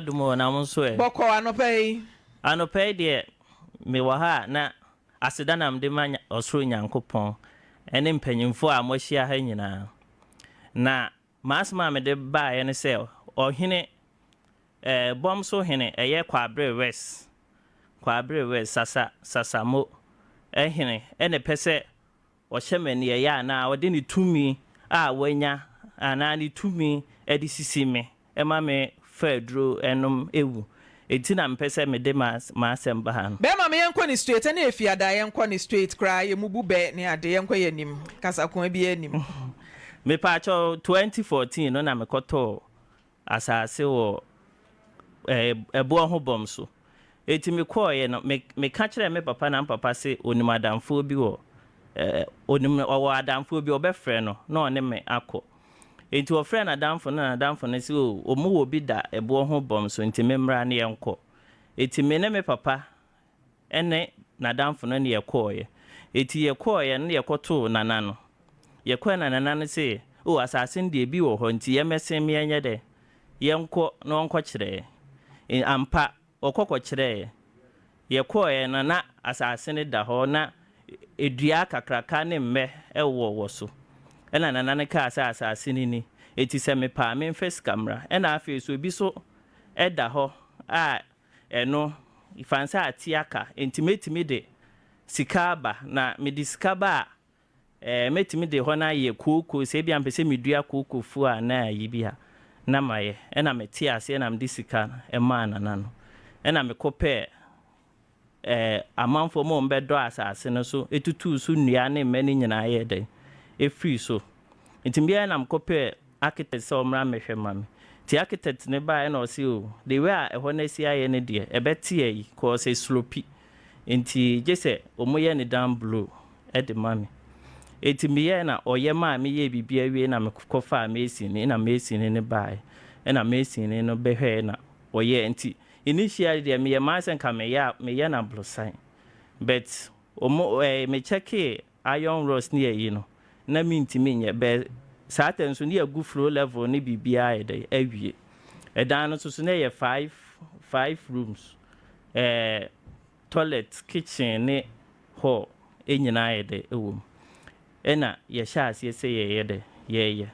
Adom o, na mo nso ɛ? Bɔkɔɔ anɔpa yi. Anɔpa yi deɛ, mewɔ ha a, na aseda na mede ma Ɔsoro Nyankopɔn ne mpanyimfoɔ a moahyia ha nyinaa. Na m'asɛm a mede baeɛ ne sɛ, Ɔhene, eh, bɔm so hene, ɛyɛ Kwaabere West, Kwaabere West, Sasa, Sasamo hene na ɛpɛ sɛ ɔhyɛ me aniɛyaa anaa ɔde ne tumi a wanya anaa ne tumi de sisi me ma me fa aduro nom wu. Enti na mepɛ sɛ mede m'asɛm ba ha no. Bɛɛma me yɛnkɔ ne straight ɛne efiada yɛnkɔ ne straight koraa yɛ mubu bɛ ne ade yɛnkɔ yɛ anim kasakoa biaa nim. Mepaakyɛw 2014 no na mekɔtɔɔ asase wɔ ɛboɔ ho bɔm so. Enti mekɔeɛ no, me, meka kyerɛɛ me papa na me papa se ɔnim adamfoɔ bi wɔ, ɔnim, ɔwɔ adamfoɔ bi, ɔbɛfrɛ no na ɔne me akɔ. Enti ɔfrɛɛ n'adamfo no na n'adamfo no se, oh, wɔn wɔ bi da ɛboɔ ho bɔm so, nti memmra na yɛnkɔ. Enti me ne me papa ne n'adamfo no na yɛkɔeɛ. Enti yɛkɔeɛ no na yɛkɔtoo Nana no. Yɛkɔeɛ na Nana no se, Oh, asase no deɛ ebi wɔ hɔ nti yɛmmɛsen ma yɛnyɛ dɛ? Yɛnkɔ na ɔnkɔkyerɛ yɛn. Ampa, ɔkɔ kɔkyerɛɛ yɛn. Yɛkɔeɛ no na asase no da hɔ na dua kakraka ne mmɛ wɔ wɔ so. Ɛna Nana no kaa sɛ, Asase no ni, enti sɛ mepɛ a memfa sika mmra. Ɛna afei nso ebi nso da hɔ a Ɛno, fa no sɛ ate aka, enti mɛtumi de sika aba, na mede sika ba a, ɛɛ, mɛtumi de hɔ no ayɛ kooko, sɛ ebia mepɛ sɛ medua kooko fuo anaa ayi bi a, na mayɛ. Ɛna metee aseɛ na mede sika no maa Nana no. Ɛna mekɔpɛɛ, ɛɛ, amanfoɔ ma wɔbɛdɔ asase no so, tutuu so nnua ne mmɛ no nyinaa yɛɛ dɛn? Ɛfirii so. Nti meɛ na mekɔpɛɛ architect sɛ ɔmmra mmɛhwɛ mma me. Nti architect no baeɛ na ɔse oh, the way a ɛhɔ no asi ayɛ no deɛ, ɛbɛte ayi cause ɛslopi. Nti gye sɛ wɔyɛ no down below de ma me. Nti meyɛɛ na ɔyɛ maa meyɛɛ biribiara wieɛ na mekɔfaa mason no, ɛna mason no baeɛ, ɛna mason no bɛhwɛɛ na ɔyɛɛ. Nti initially deɛ meyɛ maa sɛ nka meyɛ a meyɛ no aborosan but wɔn ɛɛ me checkee Iron rods ne ayi no na mentumi nyɛ bɛ saa tɛm nso ne yɛagu floor level ne biribiara ayɛ dɛn awie. Ɛdan no nso so na ɛyɛ 5 5 rooms ɛɛ toilet, kitchen ne hall nyinaa ayɛ dɛn ɛwɔ mu. Ɛna yɛhyɛ aseɛ sɛ yɛyɛ dɛn yɛyɛ.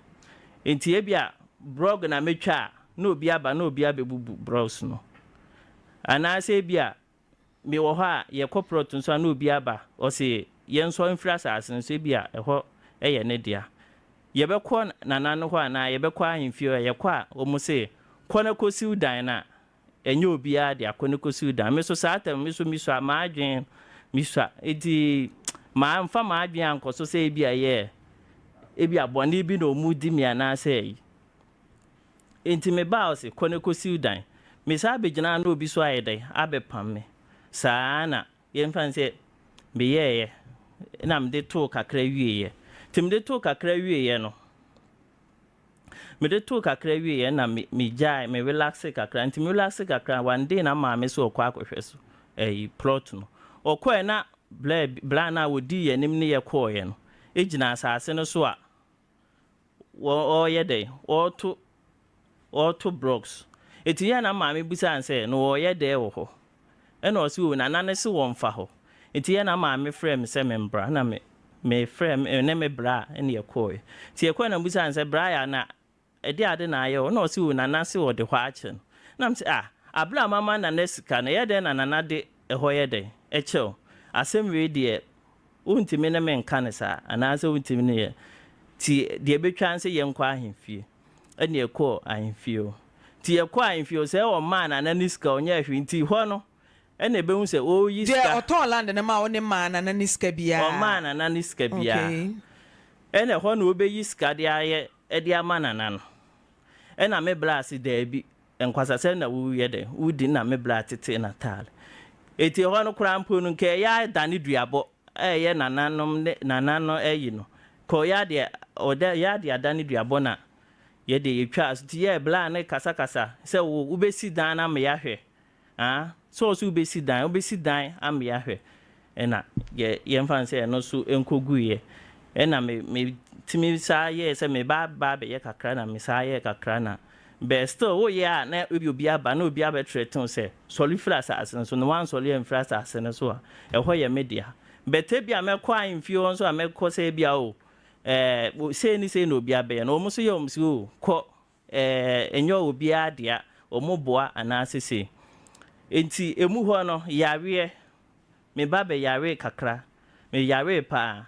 Nti ebia brɔg na mɛtwa a na obi aba na obi abɛbubu brɔgs no. Anaasɛ ebia Mewɔ hɔ a, yɛkɔ prɔt nso a na obi aba, ɔse yɛnsɔre mfiri asase no so, ebia ɛhɔ yɛ ne dea. Yɛbɛkɔ Nana no hɔ anaa yɛbɛkɔ ahemfie hɔ a, yɛkɔ a, wɔn se, kɔ na kɔsiw dan no a, ɛnyɛ obiara dea, kɔ na kɔsiw dan. Me nso saa tam, me nso mesua, m'adwene mesua, enti mamfa m'adwene ankɔ so sɛ ebia ɛyɛ, ebia bɔne bi na wɔredi me anaasɛ ayi. Enti mebaa ɔse, Kɔ na kɔsiw dan. Mesan bɛgyinaa na obi nso ayɛ dɛn? Abɛpam me. Saa ara na yɛmfa no sɛ meyɛeɛ na mede too kakra wieeɛ. Nti mede too kakra wieeɛ no, mede too kakra wieeɛ na me megyae, me relaxe kakra. Nti me relaxe kakra, one day na maame sɛ ɔkɔ akɔhwɛ so ɛyi plot no. Ɔkɔɛ na bla bla no a wɔdii yɛn anim ne yɛkɔeɛ no gyina asase no so a Wɔreyɛ dɛn? Wɔreto wɔreto blocks. Enti yɛ a na maame bisa no sɛ, na wɔreyɛ dɛn wɔ hɔ? Ɛna ɔse o, Nana no se wɔmfa hɔ. Enti yɛ a na maame frɛ me sɛ membra. Ɛna me mefrɛɛ me ne me bra ɛna yɛkɔeɛ. Nti yɛkɔeɛ na mebisaa no sɛ, bra yɛ a na ɛdeɛn ade na ayɛ hɔ? Ɛna ɔse o, Nana se ɔde hɔ akyɛ no. Ɛna mese ah, aberɛ a mama Nana sika no, ɛyɛ dɛn na Nana de ɛhɔ yɛ dɛn kyɛ wo? Asɛm wei deɛ Wontumi ne me nka no saa, anaasɛ wontumi ne yɛ. Nti deɛ ɛbɛtwa ne sɛ yɛnkɔ ahemfie. Ɛnna yɛkɔɔ ahemfie hɔ. Nti yɛkɔɔ ahemfie hɔ, sɛ ɔmaa Nana ne sika, ɔnyɛɛ hwee. Nti hɔ no, ɛnna ɛbɛhu sɛ ɔreyi Deɛ sika. ɔtɔn land no maa wo ne maa Nana ne sika biara? Ɔmaa Nana ne sika biara. Okay. Ɛnna ɛhɔ na ɔbɛyi sika de ayɛ de ama Nana no. Ɛnna me braa se daabi, Nkwasasɛm na wo yɛ dɛn wo di na me bra tete na taale. Enti ɛhɔ no koraa mpo no nka ɛyɛ ara dane duabɔ a ɛyɛ nananom ne nana no ayi no kɔ yɛ adeɛ ɔda yɛ adeɛ adane duabɔ na yɛ deɛ yɛtwaa so nti yɛ bra ne kasa kasa sɛ wo wobɛsi dan no ama yɛahwɛ ah sɛ ɔse wobɛsi dan wobɛsi dan ama yɛahwɛ Ɛna yɛ yɛmfa no sɛ ɛno nso nkɔguiɛ. Ɛna me metumi saa yɛɛ sɛ me ba ba abɛyɛ kakra na me saa yɛɛ kakra na But still woyɛ a na ebi obi aba na obi abɛthreaten wo sɛ sɔre firi asase no so na woansɔre amfiri asase no so a ɛhɔ yɛ me dea. But ebia mɛkɔ ahemfie hɔ nso a mɛkɔ sɛ ebia o ɛɛ sei ne sei na obi abɛyɛ no wɔn nso yɛ wɔn sɛ o kɔ ɛɛ ɛnyɛ obiara dea wɔn boa anaasɛ sei. Nti emu hɔ no yareɛ me ba bɛyaree kakra meyaree paa.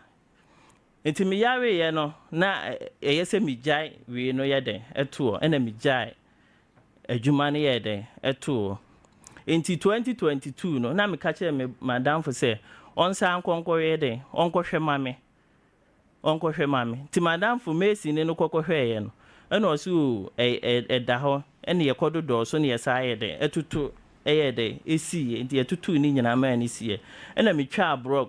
Nti meyareeɛ no na ɛyɛ sɛ megyae wei no yɛ dɛn ɛto hɔ ɛna megyae adwuma no yɛ dɛn ɛto hɔ. Nti 2022 no na meka kyerɛ me madamfo sɛ ɔnsan nkɔ nkɔyɛ dɛn ɔnkɔhwɛ ma me ɔnkɔhwɛ ma me. Nti madamfo mason no kɔkɔhwɛeɛ no ɛna ɔse o ɛda hɔ ɛna yɛkɔdodɔɔ so na yɛsan yɛ dɛn ɛtoto ɛyɛ dɛn ɛsiiɛ nti yɛtotoo ne nyinaa maa no siiɛ ɛna metwaa brɔg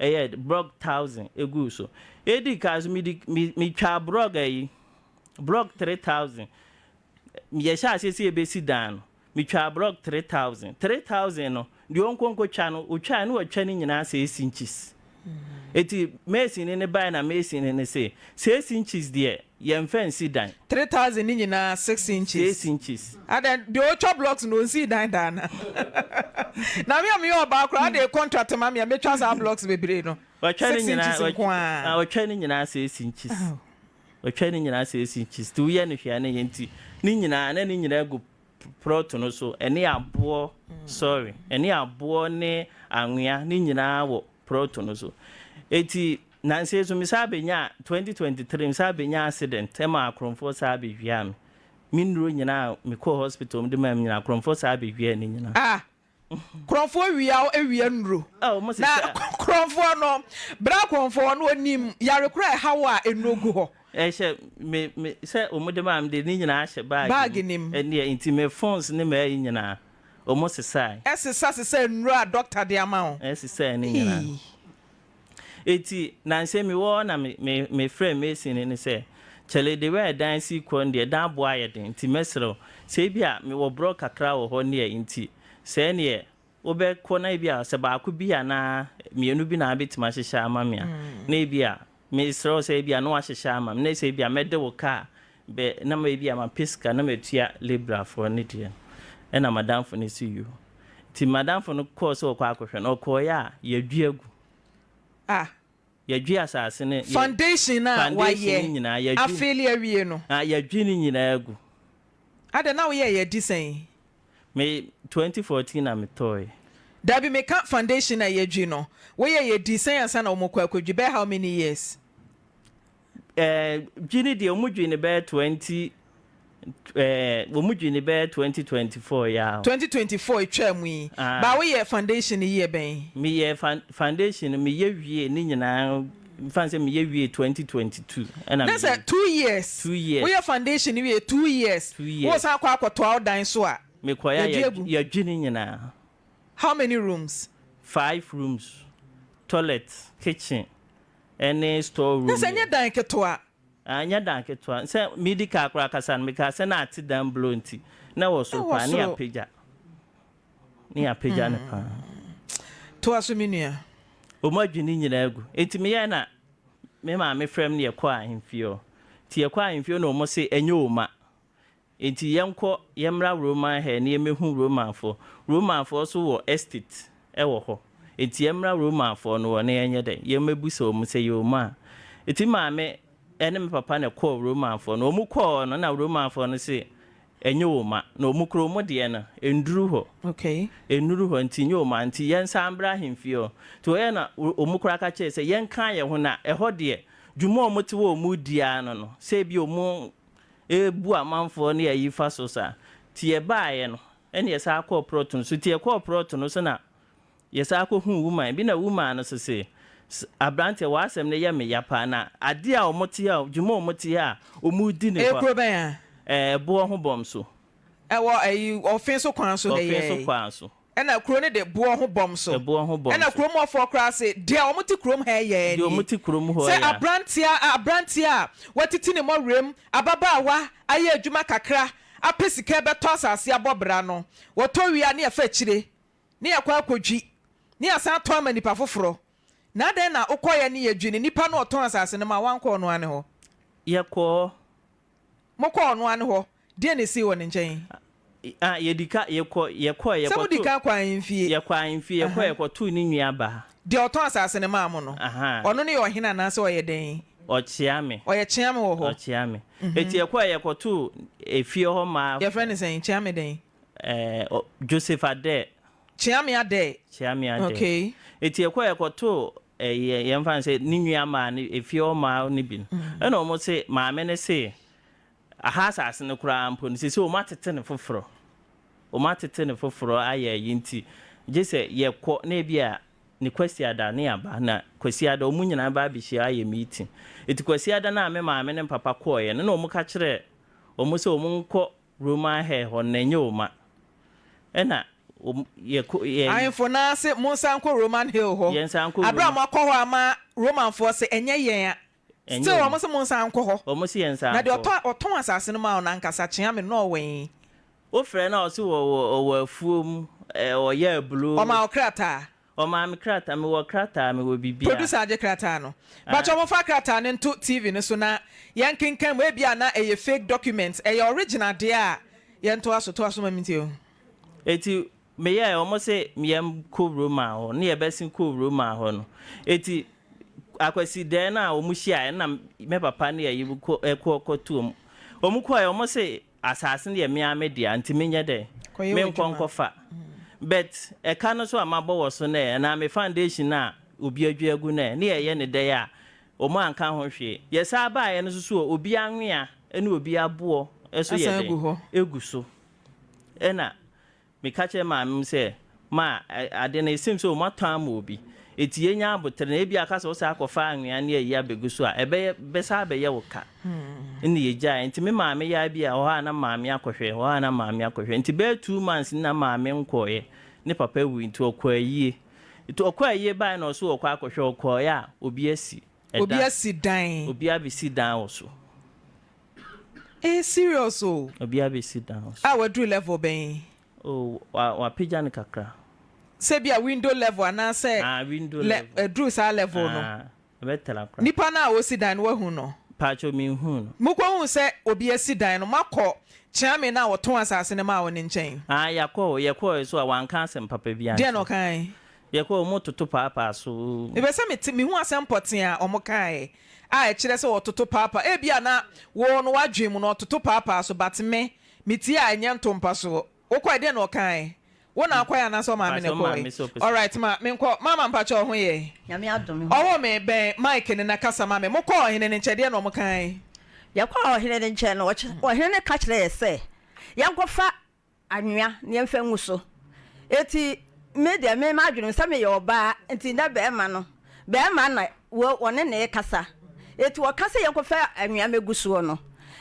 ɛyɛ brɔg 1000 ɛguu so. Ɛdi kan so mede metwaa brɔg ayi brɔg 3000 yɛhyɛ aseɛ sɛ yɛbɛsi dan no metwaa brɔg 3000 3000 no deɛ ɔnkɔ nkɔtwa no ɔtwaa ne watwa no nyinaa 6 inches. Eti mason ne bae na mason ne se 6 inches deɛ yɛmfa nsi dan. 3000 ne nyinaa 6 inches. 6 inches. Adan deɛ ɔtwa blocks na ɔnsii dan daa na. Na me a meyɛ ɔbaa koraa de contract ma me a metwa saa blocks bebree no. 6 inches nko ara. Ɔtwa ne nyinaa 6 inches. Ɔtwa ne nyinaa 6 inches. Ti woyɛ no hwɛ ne yɛ nti ne nyinaa na ne nyinaa gu plot no so ɛne aboɔ sorry ɛne aboɔ ne anwea ne nyinaa wɔ plot no so. Eti nansa so mesan bɛnya 2023 mesan bɛnya accident ɛma akorɔmfoɔ saa bɛwia me. Me nnuro nyinaa mekɔɔ hospital de maa me nyinaa akorɔmfoɔ saa bɛwia ne nyinaa. Ah, korɔmfoɔ wia wo awia nnuro. Oh, mo Na korɔmfoɔ no, bra korɔmfoɔ no onim yare koro a ɛha wo a nnuro gu hɔ. Ɛhyɛ me me sɛ wɔn de maa me de ne nyinaa ahyɛ bag Bag nim. Ɛneɛ nti me phones ne m'ayi nyinaa wɔn sesae. Ɛsesa sesa nnuro a doctor de ama wo. Ɛsesae ne nyinaa. Hii. Eti nansa mi wɔ hɔ na me me me frɛ mason no sɛ kyɛle de wɛ dan si kɔ no deɛ dan boɔ ayɛ den nti mɛsrɛ wo sɛ ebi a mewɔ brɔ kakra wɔ hɔ neɛ nti sɛ neɛ wobɛkɔ na ebi a sɛ baako bi anaa mmienu bi na abɛtumi ahyehyɛ ama me a na ebi a mesrɛ wo sɛ ebi a na wahyehyɛ ama me na sɛ ebi a mɛde wo kaa bɛ na ma ebi a mapɛ sika na matua labourfoɔ no deɛ no ɛna madamfo no si yoo nti madamfo no kɔɔ sɛ ɔkɔ akɔhwɛ no ɔkɔɔeɛ a yɛadwi agu. Ah. Yɛdwi asase no. Foundation no a Foundation no wayɛ nyinaa yɛdwi. afeeli awie no. Ah, yɛdwi ne nyinaa agu. Adɛn na woyɛɛ yɛ adi sɛn? Me 2014 na metɔɔe. Dabi meka foundation a yɛdwi no, woyɛɛ yɛ di sɛn ansa na wɔkɔ akɔdwi? Bɛyɛ how many years? Eh, dwi no deɛ wɔn dwi no bɛyɛ 20 eh, wɔn dwi no bɛyɛ 2024 ya. 2024 etwaa mu yi. Ah. Ba woyɛ foundation no year bɛn? Meyɛ foundation no meyɛ wie ne nyinaa nfa sɛ meyɛ wie 2022 ɛna Na sɛ 2 years. 2 years. Woyɛ foundation no wie 2 years. 2 years. Wosan akɔ akɔtoa wo dan so a. Mekɔyɛ Yɛdwi agu. yɛdwi ne nyinaa. How many rooms? Five rooms, toilet, kitchen, ɛne store room. Na sɛ nyɛ dan ketewa. Ah, nyɛ dan ketewa sɛ medi kaa koraa kasa no mekaa sɛ na ate dan blow nti na wɔ soro Ɛwɔ paa ne soro. yɛapagya ne yɛapagya no paa. Toa so me nua. Ɔmu adwi ne nyinaa agu nti meyɛ na me maame frɛ m ne yɛkɔ ahemfie hɔ nti yɛkɔ ahemfie hɔ na ɔmo se ɛnyɛ ɔma nti yɛnkɔ yɛmmra Roman ha ne yɛmmɛhu Romanfoɔ. Romanfoɔ so wɔ estate ɛwɔ hɔ nti yɛmmra Romanfoɔ no wɔ ne yɛnyɛ dɛ yɛmmɛbusa ɔmo sɛ yɛ ɔma a nti maame ɛne me papa na kɔɔ Romanfoɔ no. Ɔmo kɔɔ no na Romanfoɔ no se ɛnyɛ ɔma na ɔmo kuro ɔmo deɛ no ɛnduru hɔ. Ɛnnuru hɔ nti nyɛ ɔma nti yɛnsan mbra ahemfie hɔ nti wɔyɛ na ɔmo koraa ka kyerɛ sɛ yɛnka yɛn ho na ɛhɔ deɛ dwuma a ɔmo te wɔ ɔmo di ara no sɛ ebi ɔmo ebu amanfoɔ ne ayi fa so saa nti yɛbaeɛ no ɛne yɛsan kɔɔ plot no so nti yɛkɔɔ plot no so na yɛsan kɔhuu woman bi na woman no so se aberanteɛ w'asɛm no yɛ me ya paa na adeɛ a ɔmo te a dwuma a ɔmo te a ɔmo di ne Ɛyɛ hɔ kuro bɛn a? Ɛɛ, boɔ ho bɔm so. Ɛwɔ ɛyi ɔfe so kwan so ha yi. Ɔfe so kwan so. Ɛna kuro no de boɔ ho bɔm so. Ɛboɔ ho bɔm Ɛna so. kurom hɔfoɔ koraa se deɛ wɔn te kurom ha yɛ Deɛ ɔmo nie. te kurom hɔ Sɛ yɛ a. aberanteɛ a watete ne mmɔwerɛm, ababaawa ayɛ adwuma kakra apɛ sika bɛtɔ asase abɔ bra no, wɔtɔ wie a ne yɛfa akyire ne yɛkɔ akɔdwi ne yɛsan atɔn ama nipa foforɔ. Na adɛn na wokɔyɛ ne yɛdwi ne nipa no ɔtɔn asase no ma wankɔ ɔno ane hɔ? Yɛkɔɔ. Mokɔ ɔno ane hɔ. Deɛn na ɛsii wɔ ne nkyɛn? Ah, yɛdi ka, yɛkɔ, yɛkɔɛ, Sɛ modi yɛkɔtoo. kan kɔ ahemfie. Yɛkɔ ahemfie, yɛkɔɛ, Aha. yɛkɔtoo ne nua baa. Deɛ ɔtɔn asase no maa mo no, Aha. ɔno no yɛ ɔhene anaasɛ ɔyɛ dɛn? Ɔkyea me. Ɔyɛ kyeame wɔ hɔ. Ɔkyea me. Enti yɛkɔɛ, yɛkɔtoo efie hɔ maa. Yɛfrɛ no sɛn? Kyeame dɛn? Ɛɛ, ɔ, Joseph Adair. Kyeame Adair. Kyeame Adair. Okay. Enti yɛkɔɛ, yɛkɔtoo ɛɛ, yɛmfa no sɛ ne nua maa no, efie hɔ maa no bi no. Ɛna wɔn se, maame no se, Aha asase no koraa mpo no, seesei wɔatete no foforɔ. Wɔatete no foforɔ ayɛ ayi nti, gye sɛ yɛkɔ na ebia ne Kwasiada ne yɛaba. Na Kwasiada wɔn nyinaa ba abɛhyia ayɛ meeting. Nti Kwasiada no a me maame ne me papa kɔeɛ no, na wɔka kyerɛɛ wɔn sɛ wɔnkɔ Roman Hair hɔ no, na ɛnyɛ wɔn a. Ɛna wɔn, yɛkɔ, yɛ. Ahemfo no ara se, Monsan nkɔ Roman Hill hɔ. Yɛnsan nkɔ Aberɛ a Roman. moakɔ hɔ ama Romanfoɔ se, Ɛnyɛ yɛn a. Ɛnyɛ Still wɔn. wɔn se monsan nkɔ hɔ. Wɔn se yɛnsan Na deɛ nkɔ. ɔtɔ ɔtɔn asase no maa wo no ankasa kyea me no na ɔwɔ he? Wo frɛ no a ɔse wɔ ɔwɔ afuo mu, ɛ ɔyɛ aburo. Ɔmaa wo krataa? Ɔmaa me krataa, mewɔ krataa, mewɔ biribiara. Producer agye krataa no. Mpakyɛw momfa krataa no nto TV no so na yɛnkenkan mu, ebia na ɛyɛ fake document, ɛyɛ original deɛ a yɛntoa so, toa so ma mentie o. Eti Meyɛɛ, wɔn se yɛn kɔ Roma hɔ, ne yɛbɛsen kɔɔ Roma hɔ no, eti Akwasidɛɛ no a wɔn hyiaeɛ no na me papa ne ayi kɔ kɔ kɔto wɔn. Wɔn kɔeɛ, wɔn se asaase no yɛ me ara me dea, nti menyɛ dɛn? Kɔyɛ Menkɔ w'adwuma. nkɔfa. But ɛka no nso a mabɔ wɔ so no ɛ, anaa me foundation no a obi adwa agu no ɛ, ne yɛyɛ no dɛn a, wɔn anka ho hwee. Yɛsan baeɛ no nso so ɔ, obi anwea ne obi aboɔ nso yɛ Asan agu dɛn? hɔ. Egu so. Ɛna Meka kyerɛɛ maame no sɛ, Ma, ade no, eseem sɛ wɔatɔn ama obi. Enti yenya abotere na ebia aka sɛ wosan akɔfa anwea ne ayi abegu so a, ɛbɛyɛ, bɛsan abɛyɛ wo ka. Ɛnna yegyaee. Enti me maame yare bi a, ɛwɔ hɔ a na maame akɔhwɛ, ɛwɔ hɔ a na maame akɔhwɛ. Enti bɛyɛ 2 months ni na maame nkɔeɛ. Ne papa wui nti ɔkɔɔ ayie. Nti ɔkɔɔ ayie baeɛ na ɔse ɔrekɔ akɔhwɛ, ɔkɔeɛ a, obi asi Obi ɛdan. asi dan. Obi abɛsi dan wɔ so. Eh serious o. Obi abɛsi dan wɔ so. A waduru level bɛn? Oh, wa wapagya no kakra. Sɛ bi a window level anaasɛ Ah, window le level. aduru saa level no. Ah, ɛbɛtra koraa. Nipa no a ɔsi dan no wahu no? Paatwoo menhuu no. Mokɔhuu sɛ obi asi dan no, moakɔ Kyeame no a ɔtɔn asase no maa wo no nkyɛn? Ah, yɛakɔ hɔ. Yɛkɔɔɛ nso a, wanka asɛm papa biara Deɛn na ankyerɛ. ɔkae? Yɛkɔɔ hɔ, wɔtoto paapaa so. Mepɛ sɛ mete, mehu asɛm pɔtee a wɔkaeɛ a ɛkyerɛ sɛ wɔtoto paapaa. Ebia na wo no w'adwene mu no ɔtoto paapaa so but me, metie a ɛnyɛ ntompa soɔ. Wokɔe, deɛn na ɔkaeɛ? Wo na wokɔeɛ anaasɛ wo maame na Mpakyɛ wo maame ɛkɔeɛ? sɛ ɔpɛ sɛ. Alright ma menkɔ. Mama mpakyɛ wo ho yɛ? Nyame adom me ho yɛ. Ɔwɔ me, bɛn mic no na kasa ma me. Mokɔɔ ɔhene no nkyɛn, deɛn na wɔkaeɛ? Yɛkɔɔ ɔhene no nkyɛn no, ɔhene no ka kyerɛɛ yɛ sɛ yɛnkɔfa anwea na yɛmfa ngu so. Enti me deɛ, me m'adwene mu sɛ meyɛ ɔbaa nti na barima no, barima na wɔ wɔne no rekasa. Enti wɔka sɛ yɛnkɔfa anwea mmɛgu soɔ no,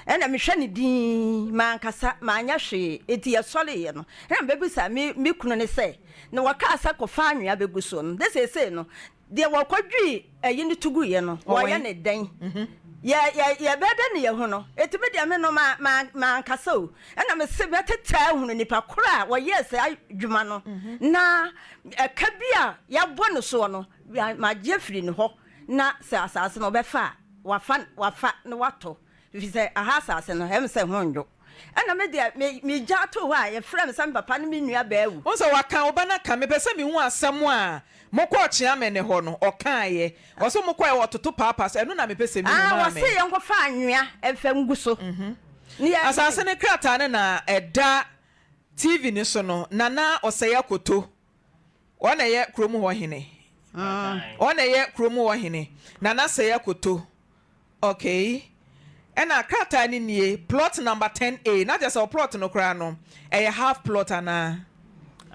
ɛnna mehwɛ no dinn, mankasa, manyɛ hwee. Enti yɛsɔreeɛ no, ɛnna mebɛbisaa me me kunu no sɛ, na wɔkaa sɛ kɔfa anwea bɛgu soɔ no, na seesei no, Deɛ wɔkɔdwiri ayi no to guiɛ no, wɔyɛ no dɛn? Yɛ, yɛ, yɛbɛyɛ dɛn na yɛahu no? Enti me deɛ, me no, ma, ma, mankasa o. Ɛna mese mɛtetɛ ahunu nipa korɔ a wɔyɛɛ saa adwuma no, na ɛka bi a yɛabɔ no soɔ no, magye afiri ne hɔ, na sɛ asase no ɔbɛfa a, wafa, wafa na watɔ. Ɛfiri sɛ aha asase no, ɛyɛ me sɛ ɛho nnwo. Ɛna me deɛ, me, megyaa too hɔ a, yɛfrɛɛ me sɛ me papa ne me nua baa awu. Wohu sɛ waka, wo ba no aka. Mepɛ sɛ mehu asɛm a mokɔɔ Kyeame no hɔ no, ɔkaeɛ. Ɔse mokɔeɛ wɔtoto paapaa so. Ɛno na mepɛ sɛ mehu, Ah, maame. wɔse yɛnkɔfa anwea mfa ngu so. Ne yɛ. Asase no krataa no na ɛda TV no so no, Nana Osei Akoto, ɔno na ɛyɛ kurom hɔ hene. Ɔno na ɛyɛ kurom hɔ hene, Nana Osei Akoto. Okay. Ɛna krataa no nie, plot number 10A, na kyerɛ sɛ wo plot no koraa no, ɛyɛ half plot anaa?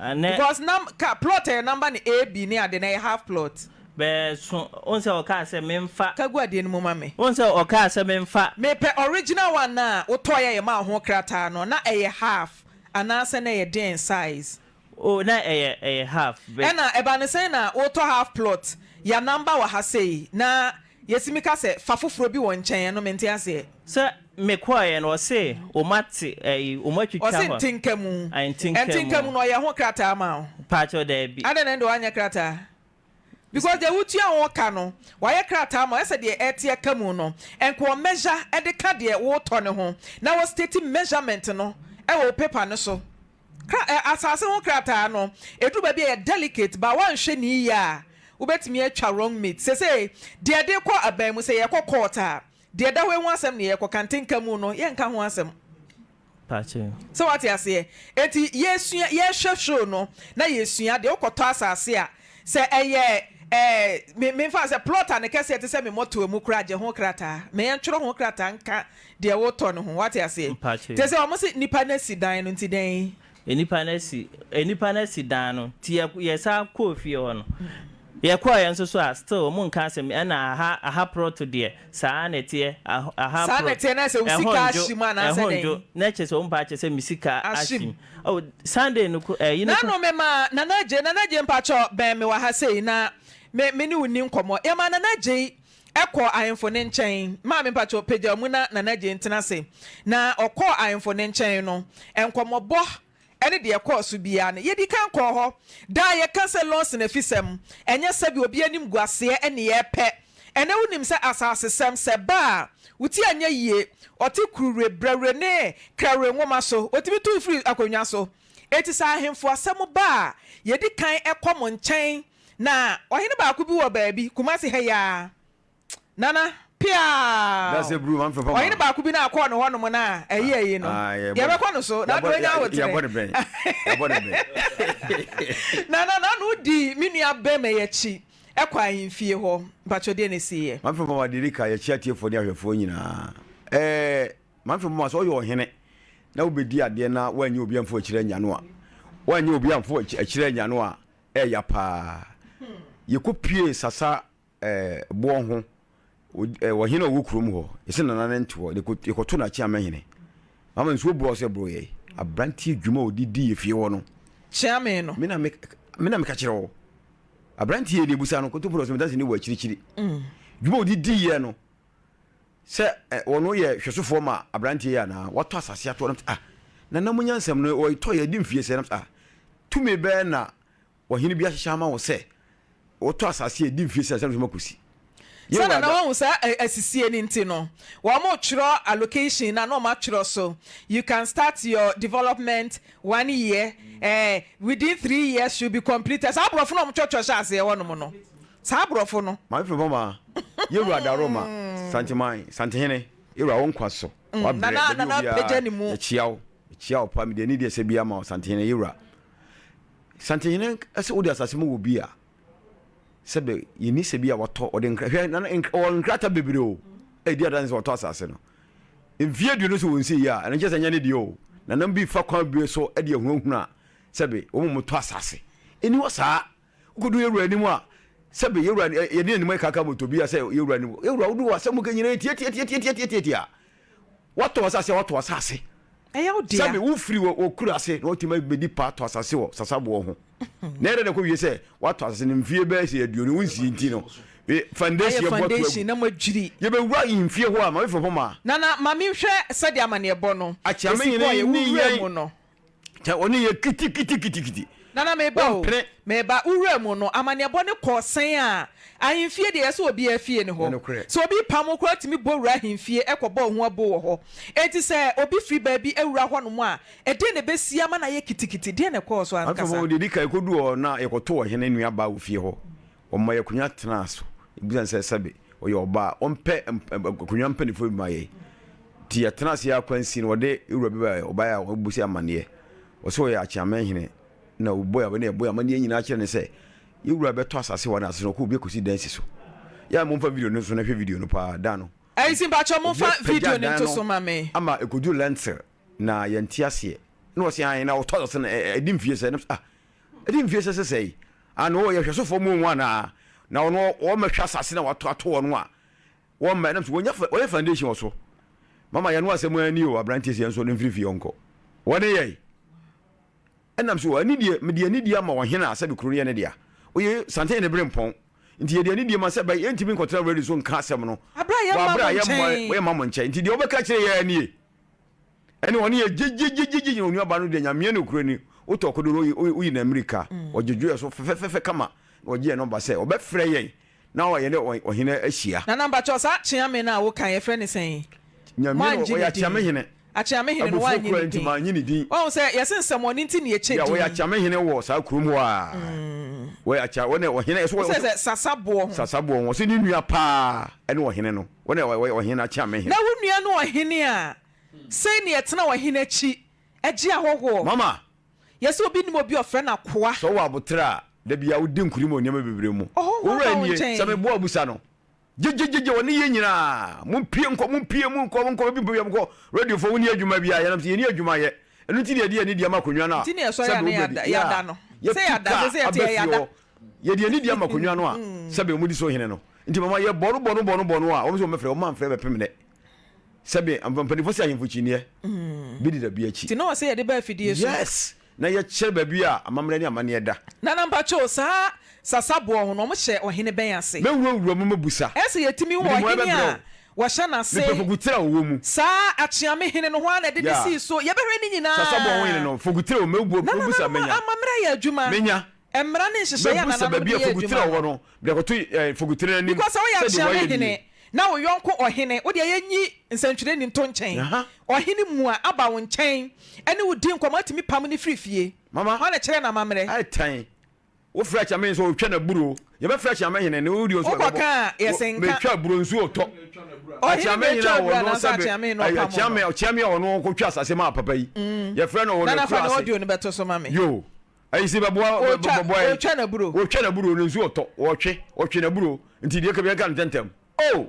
Ɛnɛ. Because num, ka, plot ɛyɛ number no A, B ne ade no, ɛyɛ half plot. Bɛɛ so, wohu sɛ ɔkaa sɛ memfa. Ka gu adeɛ no mu ma me. Wohu sɛ ɔkaa sɛ memfa. Mepɛ original one no a wotɔeɛ a yɛmaa wo ho krataa no, na ɛyɛ half anaasɛ na ɛyɛ deɛn size? Oh na ɛyɛ ɛyɛ half but. Ɛna ɛba no sɛn na wotɔ half plot, ya number wɔ ha sei na yɛtumi ka sɛ fa foforɔ bi wɔ nkyɛn ɛno mente aseɛ. Sɛ me kɔɔeɛ no ɔse wɔn ate ɛyi wɔn atwitwa Ɔse hɔ. ntenka mu. Ae ntenka Ntenka mu. mu no ɔyɛ ho krataa ma wo? Paakyɛw daabi. Adɛn na ɛnde wanyɛ krataa? Because deɛ wotua ho ka no, wɔayɛ krataa ma wo, ɛsɛ deɛ ɛteɛ ka mu no, nka wɔ measure de ka deɛ woretɔ no ho, na wɔ state measurement no wɔ wo paper no so. Kra ɛ asase ho krataa no, ɛduru baabi a ɛyɛ delicate, but woanhwɛ no yie a, wobɛtumi atwa wrong meat. Seesei, deɛ ɛde rekɔ aban mu, sɛ yɛrekɔ court a, deɛ ɛda hɔ yi ho asɛm na yɛrekɔka, nti nka mu no, yɛnka ho asɛm. Pakyɛ. Sɛ wate aseɛ? Enti yɛsua, yɛhwɛ show no na yɛsua deɛ wokɔtɔ asase a, sɛ ɛyɛ ɛɛ me memfa no sɛ plot a ne kɛseɛ te sɛ me mmɔtoa mu koraa gye ho krataa. Ma yɛntwerɛ ho krataa nka deɛ wotɔ no ho. Wate aseɛ? Mpakyɛ. Te sɛ wɔn se nnipa no asi dan no nti dɛn? Nnipa no asi, nnipa no asi dan no nti yɛ yɛsan kɔɔ fie hɔ no, Yɛkɔeɛ nso so a still ɔmo nka asɛm ɛna aha aha prɔto deɛ saa na ɛteɛ aha Saa na prɔto ɛteɛ na sɛ wo ɛhɔ sika ndwo ahye mu anaasɛ ɛhɔ dɛn? ndwo na kyerɛ sɛ ɔmo pɛ akyerɛ sɛ me sika Ahye ahye mu. mu oh Sunday no ko ɛyi no ko. Nano me ma Nana Adjei Nana Adjei mpakyɛ bɛn me wɔ ha sei na me me ne wo nni nkɔmmɔ yɛma Nana Adjei kɔɔ ahemfo no nkyɛn maame mpakyɛ pagya mu na Nana Adjei ntena ase na ɔkɔɔ ahemfo no nkyɛn no nkɔmmɔbɔ ne deɛ ɛkɔɔ so biara no, yɛdii kan kɔɔ hɔ. Daa yɛka sɛ Lawson afisɛm, ɛnyɛ sɛdeɛ obi animguaseɛ ne yɛrepɛ. Ɛnnɛ wonim sɛ asasesɛm, sɛ ɛba a, wo ti anyɛ yie, ɔte kuruwere, brɛwere ne krawere nwoma so, ɔtumi tu wo firi akonnwa so. Enti sɛ ahemfo asɛm ba a, yɛdi kan kɔ mo nkyɛn. Na ɔhene baako bi wɔ baabi, Kumasi ha yi ara, Nana, piaaw! Dase bru ma mfɛfɔ ma. Ɔhene baako bi na akɔɔ ne hɔnom no a ɛyi ayi no. Ah, yɛbɔ Yɛbɛkɔ no so. Na yɛbɔ ɔnya ahokyerɛ. yɛbɔ ne bɛn. Yɛbɔ ne bɛn. Nana, na no di me nua bɛrima yi akyi ɛkɔ ahemfie hɔ. Mpakyɛ deɛ na ɛsiiɛ? Ma mfɛfɔ ma deɛ di ka yɛkyia atiefoɔ ne ahwɛfoɔ nyinaa. Ɛɛ ma mfɛfɔ ma sɛ ɔyɛ ɔhene na wobɛdi adeɛ na woanyɛ obi amfo akyire anya no a woanyɛ obi amfo akyire anya no a ɛɛya paa. Yɛkɔpie sasa boɔ ho, ɔhene a ɔwɔ kurom hɔ, yɛsɛ nana no nte hɔ, yɛkɔto no akyeame hene. Mama nsuo borɔ sɛ borɔ yɛ. Aberanteɛ dwuma a ɔde di yɛ fie hɔ no. Kyeame no. Me na meka kyerɛ wo. Aberanteɛ yɛ deɛ busa no, kontompo na ɔsɛ medanse ne wɔ akyirikyiri. Dwuma a ɔde di yɛ no, sɛ ɔno yɛ hwɛsofoɔ ma aberanteɛ yi anaa, watɔ asase ato hɔ, nam sɛ ah, nana mo nyansam no, ɔtɔ yɛ di mfie sɛ, nam sɛ ah, tumi bɛɛ na Ɔhene bi ahyehyɛ ama wo sɛ wotɔ asase a ɛdi mfie sɛ ansa na akɔsi. Sɛnea na wɔahu saa asisie no nti no, wɔretwerɛ allocation no a na wɔatwerɛ so, you can start your development one year, eh, within 3 years should be completed. Saa aborɔfo no a wɔtwerɛtwerɛ hyɛ aseɛ hɔnom no, saa aborɔfo no. Maame Fefama, Yewura Daroma, Santeman, Santehene, Yewura wo nkwa so, wabrɛ, Nana, baabi Nana obiara, pagya ne mu. yɛkyia wo, yɛkyia wo paa, mede anidie sɛ biara ma wo, Santehene, Yewura. Santehene sɛ wode asase ma obi a, sɛbe yɛnni sɛ bi a watɔ ɔde nkra hwɛ na ɔwɔ nkrata bebree o ɛdi adanse sɛ watɔ asase no mfie 20 sɛ wɔnsi yie a ɛno nkyɛ sɛ nyɛ ne deɛ o nanam bi fa kwan bi so de ahunahuna a sɛbe wɔn mu tɔ asase ɛni hɔ saa wokɔdu yɛwura anim a sɛbe yɛwura yɛde anim ɛkaka moto bi a sɛ yɛwura anim yɛwura wodu wɔ asɛm ka nyina tiatiatiatiatiatiatia Woatɔ asase a, woatɔ asase. Ɛyɛ wo dea. Sɛbe wofiri wɔ wɔ kuro ase na watumi abɛdi pa atɔ asase wɔ sasaboɔ ho. Na ɛdɛ na ɛkɔwie sɛ woatɔ asase no mfie bɛyɛ sɛ 20 wonsie nti no, foundation Ayɛ abu ato agu. foundation na moadwiri. Yɛbɛwura ahemfie hɔ a, ma mefrɛ hɔ ma. Nana, ma menhwɛ sɛdeɛ amanneɛbɔ no Akyeame si hene kɔeɛ, ne wo wuraa yɛn mu no. Kyɛ ɔne yɛ kitikitikiti. Nana meba o, Wɔmpene. meba. Wo wura mu no, amanneɛbɔ no kɔɔ sɛn a? Ahemfie deɛ, ɛyɛ sɛ obiara fie ne hɔ. Nokorɛ. Sɛ obi repam wo koraa, wotumi bɔ wura ahemfie kɔbɔ wo ho abo wɔ hɔ. Enti sɛ obi firi baabi awura hɔnom a, ɛdeɛn na ɛbɛsi ama no ayɛ kitikiti? Deɛn na ɛkɔɔ so Afei ankasa? deɛ ɛdi kan, yɛkɔduu hɔ na yɛkɔtoo ɔhene nuabaa wɔ fie hɔ. Wɔmaa yɛn akonnwa tenaa so. Yɛbisaa no sɛ, sɛbe ɔyɛ ɔbaa a, ɔmpɛ akonnwa mpanimfoɔ bi ma yɛn. Nti yɛtenaa ase ara kwansin no, wɔde wura bi baeɛ, ɔbaeɛ a ɔbɛbisa yɛn amanneɛ. Ɔsɛ ɔyɛ Akyeamanhene. Na ɔbɔɔ yɛn amanneɛ, yɛbɔɔ yɛn amanneɛ nyinaa kyerɛɛ no sɛ, yɛn wura bɛtɔ asase wɔ n'ase no, ɔkɔ obi akɔsi dan si so. Yɛ a momfa video no nso na hwɛ video no paa, dan no. Ayisi mpakyɛw Obi momfa apagya video no dan nto no so ma me. ama ɛkɔduru lentil na yɛnte aseɛ. Na ɔse ae, na ɔtɔ asase no, ɛdi mfie sɛ? Na mese ah, Ɛdi mfie sɛ sɛsɛe. Ana ɔyɛ hwɛsofoɔ mu wɔn anaa? Na ɔno ɔmmɛhwɛ asase na wato ato hɔ no a, wɔmmɛ nam so wɔnya wɔyɛ foundation wɔ so. Mama yɛn no asɛm ani o, aberanteɛ sɛ yɛn nso no mfiri fie ɔnkɔ. Wɔne yɛn. Ɛnam so anidie, mede anidie ama ɔhene a sɛbe kuro no yɛ ne dea. Oye, Santene ne bere mpɔn. Nti yɛde anidie ma sɛ bɛ yɛntumi nkɔtena radio so nka asɛm no. Aberɛ a Wɔ yɛmma aberɛ mo a yɛmmɔ nkyɛn. yɛmma mo nkyɛn. Nti deɛ wobɛka kyerɛ yɛn nie. Ɛne ɔne yɛ gyegye-gyegye-gyegye na onuabaa no deɛ Nyame nokorɛ ni, wotɔ kodo no woyi no amirika, ɔgyegye yɛ so fɛfɛfɛfɛ kama. Na ɔgye yɛn nɔmba sɛ ɔbɛfrɛ yɛn na yɛne ɔhene ahyia. Nana mpakyɛw saa Kyeame no a woka yɛfrɛ no sɛn? Nyame no Moangye ɔyɛ ne din. Akyeame hene. Akyeame hene no Abufuo woannye kura ne nti din. mannye ne din. Wahu sɛ yɛse nsɛmɔne nti na yɛkyɛ Yeah, ɔyɛ din. Akyeame hene wɔ saa kurom hɔ a. Ɔyɛ Akyea, ɔne ɔhene, ɛso Wosɛ sɛ Sasa boɔ ho. Sasa boɔ ho. Ɔse ne nua paa ɛne ɔhene no. Ɔne ɔyɛ ɔhene Akyeame hene. Na wo nua ne ɔhene a, sei na yɛtena ɔhene akyi gye ahɔhoɔ. Mama! Yɛse obi nim obi a ɔfrɛ no akoa. Sɛ wowɔ aboterɛ a, da biara wodi nkonim wɔ nneɛma bebree mu. Ɔhɔhoɔ Owura ba wo nie, nkyɛn. sɛ meboa wo bisa no. Gyegyegyegye wɔne yɛn nyinaa. Mompue nkɔ, mompue, monkɔ, monkɔ, baabi mpo biara monkɔ. Radiofoɔ wonni adwuma biara, yɛnam sɛ yɛnni adwuma yɛ. Ɛno nti na yɛde yɛn anidie ama akonnwa no a, Nti na yɛsɔre sɛbe a na wobɛdi. yɛada, Yeah. yɛada no. Sɛ Yɛtu yɛada, kaa sɛ sɛ yɛte aba yɛ fie yɛada. hɔ. Yɛde yɛn anidie ama akonnwa no a, sɛbe wɔdi so hene no. Nti mama yɛbɔ no bɔ no bɔ no bɔ no a, wɔn nso wɔmmɛfrɛ, wɔamfrɛ bɛpem nnɛ. Sɛbe mpanimfoɔ sɛ ahemfo kyiniiɛ bi deda bi akyi. Nti na ɔsɛ yɛde ba afidie so. Yes! Na yɛkyerɛ baabi a amammerɛ ne amanneɛ da. Nana mpakyɛw saa sasaboɔ ho no wɔn hyɛ ɔhene bɛn ase? Mɛwura wura mu mɛbusa. Ɛsɛ yɛtumi hu Mede mmuaeɛ ɔhene bɛbrɛ a wo. wɔhyɛ n'ase. Mepɛ fokutire a ɔwɔ mu. Saa akyeame hene no hwan na ɛde no Yeah. sii so? Yɛbɛhwɛ ne nyinaa. Sasaboɔ ho hene no, fokutire a ɔwɔ mu, mɛbu, Nana mɛbusa nananom mɛnya. amammerɛ yɛ adwuma. Menya. Mmara ne nhyehyɛeɛ a Mɛbusa nananom baabi de a yɛ fokutire a adwuma ɔwɔ no. no, mede akɔto eh, fokutire no anim Because sɛ woyɛ sɛdeɛ akyeame wɔayɛ nie. hene na wo yɔnko ɔhene, wo deɛ yɛnyi nsɛntwerɛni nto nkyɛn, Aha. ɔhene mua aba wo nkyɛn ne wo di nkɔmmɔ atumi pam no firi fie. Mama. Hwan na ɛkyerɛ no amammerɛ? Ɛtan. Wofrɛ Akyeame sɛ ɔretwa n'aburo. Yɛbɛfrɛ Akyeame hene ne wodi nso Wokɔka a, yɛse nka. Metwa aburo nsuo tɔ. Ɔhene na Akyeame hene ɛtwa a aburo ɔno anaasɛ sɛbe Akyeame hene na ɔpam Akyeame no? Akyeame a ɔno kɔtwa asase maa papa yi. Yɛfrɛ no wɔ Nana fa n'akura ne ase. audio no bɛto so ma me. Yo. Ayi si bɛboa Ɔretwa bɛboa yɛn. ɔretwa n'aburo. Ɔretwa n'aburo no nsuo tɔ. Ɔretwe ɔtwe n'aburo nti deɛ ɛka biara nka no ntɛntɛm. Oh!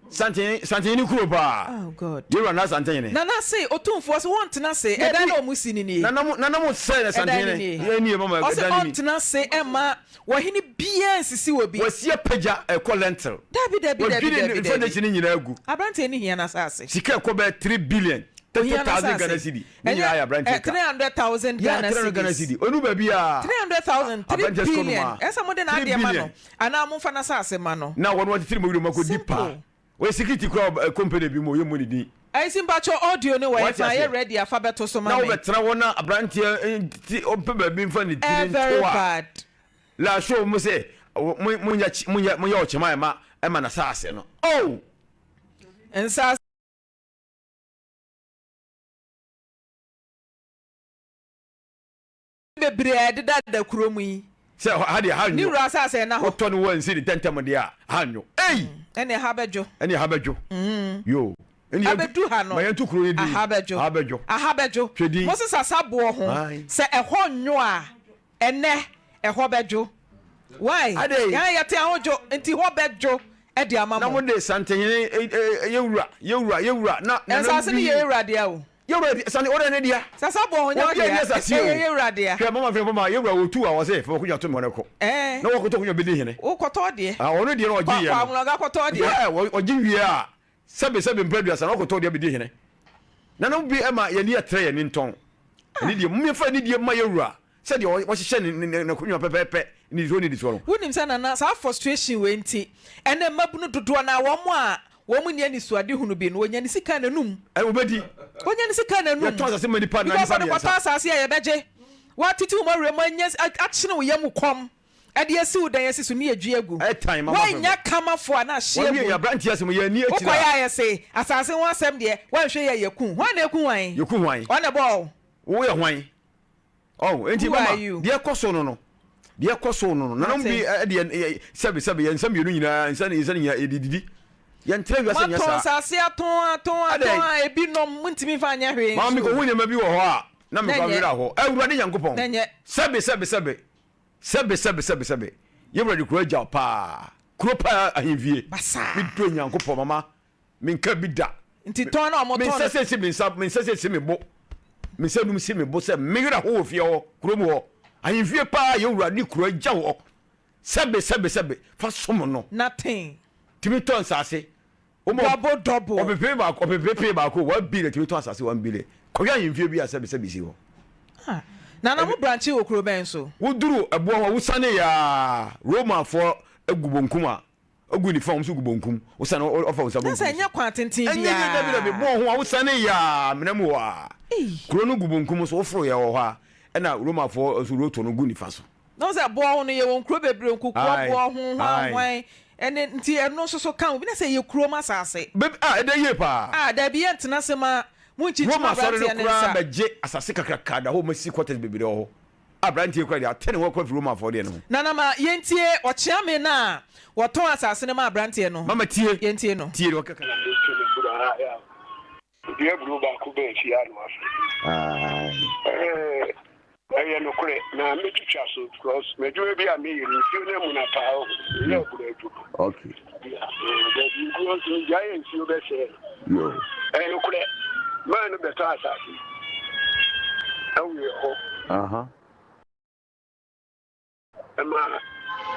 Santehene Santehene kuro paa. Oh God. Yɛwura Nana Santehene. Nana se Otumfoɔ se wɔntena ase ɛdan na ɔmo si no nie. Nana mo Nana mo sɛ na Ɛdan Santehene. no nie. Yɛn nie mama Ɔse ɛdan no ni. ɔntena ase ɛmma wɔhene biaa nsisi wɔ bi. Wasi apagya ɛkɔ lentil. Dabi dabi dabi Wadwiri dabi ne dabi. foundation no nyinaa agu. Abranteɛ no hia n'asase. Sika ɛkɔ bɛyɛ 3 billion. Ohia 30,000 Ghana n'asase. cedi. Ne nyinaa yɛ Ɛnyɛ abranteɛ ɛ ka. 300,000 Yeah, Ghana 300 Ghana cedis. cedi. Onu baabi a. 300,000, 3 Abranteɛ sika no billion. maa. Ɛsɛ mode 3 n'adeɛ ma no billion. anaa momfa n'asase ma no. Na wɔn wɔtete mu wirom akɔdi paa. Simple. Wɔyɛ security kura wɔ company bi mu ɔyɛ mu ne din. Ayisi mpakyɛw audio no wɔ Wate hefa aseɛ? yɛ ready a fa bɛto so ma Na me. wobɛtena hɔ na aberanteɛ nti ɔmpɛ baabi mfa ne tiri Eh very nto a. bad. La show mo sɛ mo monyɛ monyɛ monyɛ ɔkyema ɛma ɛma n'asaase no. Oh! Nsaase bebree a ɛdedada kurom yi. Sɛ ha deɛ ha Ne nnwo. wura asase ɛna hɔ. Wotɔ no wansi ne ntɛntɛm deɛ a, ha nnwo. Ei! Ɛne ha bɛdwo. Ɛne ha bɛdwo. Yoo. Ɛne yɛntu- Abɛdu ha no. Ma yɛnto kuro no din. Aha bɛdwo. Aha bɛdwo. Aha bɛdwo. Hwɛ din. Mo sesa saboɔ ho. Ae. Sɛ ɛhɔ nnwo a, ɛnɛ ɛhɔ bɛdwo. Why? Adɛn? Yɛn yɛte ahodwo nti hɔ bɛdwo de ama Na mo. mo de Santehene eh, eh, yɛwura, yɛwura, yɛwura na nananom Nsase no bi. yɛ yɛwura dea o. Yɛwura di sani ɔdɛ ne dea. Sasa bɔ ho nyɛ Obi a ɔdea. ni asase o. Ɛyɛ yɛwura dea. Hwɛ mama fɛn fama yɛwura otu a wɔsɛ fɛn ɔkunya to mi wɔn kɔ. Ɛɛ. Na wɔkɔtɔ kunya bi di hene. Wokɔtɔ deɛ. Ah ɔno deɛ na ɔgye yɛ no. Kɔ anwulɔga kɔtɔ deɛ. Yɛ ɔgye wie a sɛbe sɛbe mpɛ aduasa na ɔkɔtɔ deɛ bi di hene. Nana bi ɛma yɛn ni ɛtrɛ yɛn ni ntɔn. Ɛni deɛ mu yɛfa ni deɛ ma yɛwura. Sɛdeɛ wɔhyehyɛ ne ne n'akonnwa pɛpɛɛpɛ nnidisoɔ nnidisoɔ no. Wonim sɛ Nana, saa frustration wei nti, ɛnnɛ mmabunu dodoɔ no ara, wɔn a wɔn nni anisoadehunu bi no, wɔnya ne sika n'anum. Ɛ, wɔbɛdi. Wɔnya ne sika n'anum. Yɛtɔn asase ma nnipa anaa Because nnipa ɔde kɔtɔ mmiɛnsa. asase a yɛbɛgye, wɔatete wo mu awerɛ mu anya, akyene wo yam kɔm, ɛde asi wo dan asi so ne yɛdwi agu. Ɛtan mama fam. Woannya kamafoɔ a na ahye Wɔawie agu. yɛn aberanteɛ asɛm, yɛn ani akyiri a. Wokɔyɛ a yɛse, asase ho asɛm deɛ, woanhwɛ yie a yɛku. Hwan na ɛku hwan? Yɛku hwan? Ɔno na ɛbɔɔ wo. Woyɛ hwan? Ɔho, enti Who mama, are you? deɛ ɛkɔ so no no, deɛ ɛkɔ so no no, nananom bi Mate. eh, deɛ eh, sɛbe sɛbe yɛn nsa mmienu nyinaa, nsa ne nsa nyinaa yɛde didi. Yɛntra wiase nyɛ Moatɔn saa. nsase atɔn atɔn atɔn Adɛn? a ebi nom montumi mfa nyɛ hwee Maame nso. mekɔhu nneɛma bi wɔ hɔ a na Na mekɔ ɛnyɛ. awerɛ hɔ. Awurade Nyankopɔn, Na ɛnyɛ. sɛbe sɛbe sɛbe, sɛbe sɛbe sɛbe sɛbe, yɛwura de kuro agyaw paa, kuro paa ahemfie. Basaa. Medɔ Nyankopɔn mama, Menka bi da. Nti tɔn na wɔtɔn no. Me nsa sɛ si me nsa, me nsa sɛ si me bo. Me nsa num si me bo sɛ me werɛ ho wɔ fie hɔ, kurom hɔ. Ahemfie paa yɛ wura ne kuro agya hɔ. Sɛbe, sɛbe, sɛbe, fa som no. Nothing. Tumi tɔ nsase. Double, double. Ɔpepe baako, ɔpepe baako, 1 billion tumi tɔ asase 1 billion. Kɔhwɛ ahemfie bi a sɛbe, sɛbe si hɔ. Ah, Nana mo branch wɔ kuro bɛn so? Woduru ɛboɔ hɔ, wosane yɛ a, Romanfoɔ agu bonkum a, Ogu nifa, wɔn nso gu bonkum. Wosane ɔfa wo nsa bonkum. Sɛ ɛnyɛ kwan tenten biara. Ɛnyɛ yie dabi dabi bɔn ho a wosane yaa mena mu hɔ a. Kuro no gu bonkum so woforo yɛ wɔ hɔ a ɛna Romafoɔ nso roto no gu nifa so. Na wohu sɛ boɔ ho no yɛwɔ nkuro bebree, nkokoɔ Ae, boɔ ho, hwan ae. hwan, ɛne nti ɛno nso so ka ho bi na sɛ ɛyɛ kurom asase. Beb ah ɛdɛ yie paa. Ah dabi yɛntena ase ma monkyinkyim Roma asɔre no aberanteɛ no koraa nsa. bɛgye asase kakraka da hɔ ma si quarters bebree wɔ hɔ. Aberanteɛ yi koraa deɛ ate ne ho akɔ afiri Romafoɔ deɛ no ho. Nana ma yɛntie ɔkyeame no a wɔtɔn asase no maa aberanteɛ no. Mama tie. Yɛntie no. Tie deɛ ɔkeka. Na metu me kuro ha a, obi aburo baako baa fie ha na wafrɛ me. Aye. Ɛɛ, ɛyɛ nokorɛ na mɛtwitwa so because m'adwuma bi a meyɛ no nsuo no amuna paa o, meyɛ aburo adwuma. Okay. Baabi nkuo nso megyae yɛ nsuo bɛsɛɛ no. Yo. Ɛyɛ nokorɛ, maa no bɛtɔ asase ɛwɔ yɛ hɔ. Aha. Ɛma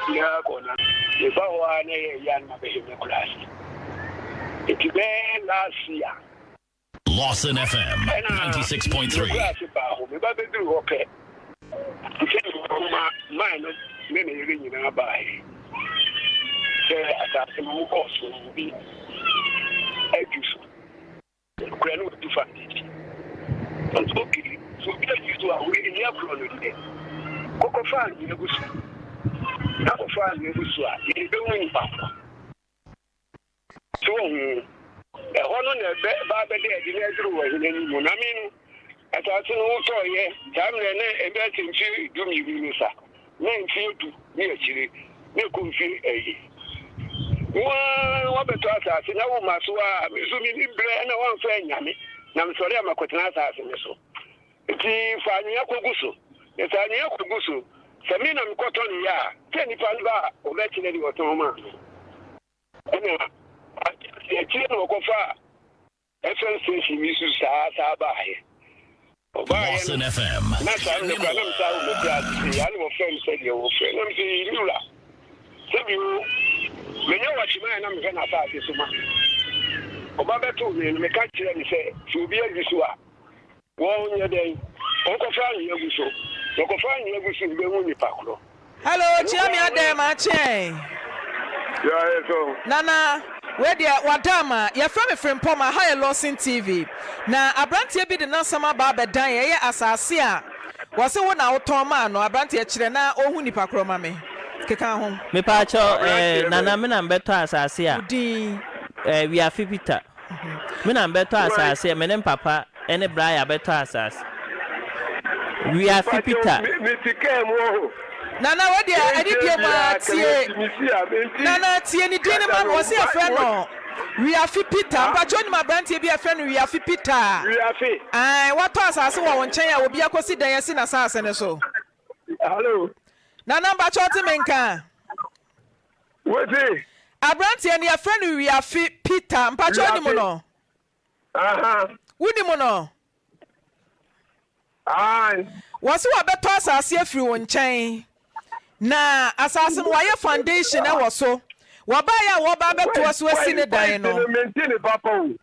biara kɔ na meba hɔ a na ɛyɛ ya na mabɛhwɛ me kura ase. Nti bɛyɛ last year. Lawson FM Ɛna 96.3. me kura ase baa hɔ, meba bɛduru hɔ pɛ, sɛ mma man no ne ne yere nyinaa baeɛ sɛ asase no mu kɔɔ so obi adu so. Nokorɛ no watu foundation. Ɔsɛ okay, sɛ obi ayi so a, wei nni akorɔ no deɛ, kɔkɔfa anwea gu so. Na kɔfa anwea gu so a, yɛde bɛhu nipa korɔ. So wohu? Ɛhɔ no na ɛbɛba abɛda adi na aduru ɔhene anim. Na me no, asase no wotɔeɛ saa mmerɛ na ɛbɛyɛ sɛ mfeɛ 12 no sa, na mfeɛ du ne akyire, na ɛkɔ mfeɛ ayi. Wo ara woabɛtɔ asase na woma so a, me nso menni berɛ na woamfa annya me, na mesɔre a makɔtena asase no so. Nti fa anwea kɔgu so, na sɛ anwea kɔgu so, sɛ me na mekɔtɔneeɛ a, sɛ nnipa no ba a, wɔbɛkyerɛ deɛ wɔtɔn maa no. Ɛna akyire na wɔkɔfaa FM station bi so saa saa baeɛ. Ɔbaeɛ Lawson no, FM. na saa mmerɛ koraa na mesaa wɔ m'akura ase sei, ana wɔfrɛ me sɛdeɛ wɔfrɛ na mesɛ yi me wura sɛbi wo menyɛ wɔkyeman na mehwɛ n'asase so ma ɔba bɛtoo me no meka kyerɛ ne sɛ sɛ obi adi so a Wɔnyɛ dɛn? Wɔnkɔfa anwea gu so. Na wɔkɔfa anwea gu so a, wobehu nnipa korɔ. Hello, Ɛno kyia me koraa adɛn no. makyeɛn. Yeah, ɛyɛ so. Nana, wei deɛ wada ama. Yɛfrɛ me Frimpong, aha yɛ Lawson TV. Na abranteɛ bi de n'asɛm aba abɛdan yɛn, ɛyɛ asase a wɔse wo na wotɔn maa no. Abranteɛ kyerɛ na ɔhu nipa korɔ ma me. Keka ho. Mepaakyɛw eh, Abranteɛ Nana bɛn? me na mebɛtɔ asase a. Wo din? Eh, Wiafe Peter. Me na mebɛtɔ asase, me ne mpapa ne Brian bɛtɔ asase. Wiafe Peter. Nana wei deɛ ɛne deɛ mu ara tie Nana tie ne din no ma me wɔse yɛfrɛ no Wiafe Peter mpakyɛ wonim abranteɛ bi a yɛfrɛ no Wiafe Peter a Wiafe. Ae watɔ asase wɔ wo nkyɛn a obi akɔsi dan asi n'asase no so Hello. Nana mpakyɛ wote me nka? Wose. Abranteɛ no yɛfrɛ no Wiafe Peter mpakyɛ wonim no? Aha. Wonim no? Ae. Wɔse wɔbɛtɔ asase afiri wo nkyɛn na asase no wɔayɛ foundation wɔ so. Wɔbaeɛ a wɔreba abɛtoa so asi ne dan no. Voice no mente ne papa o.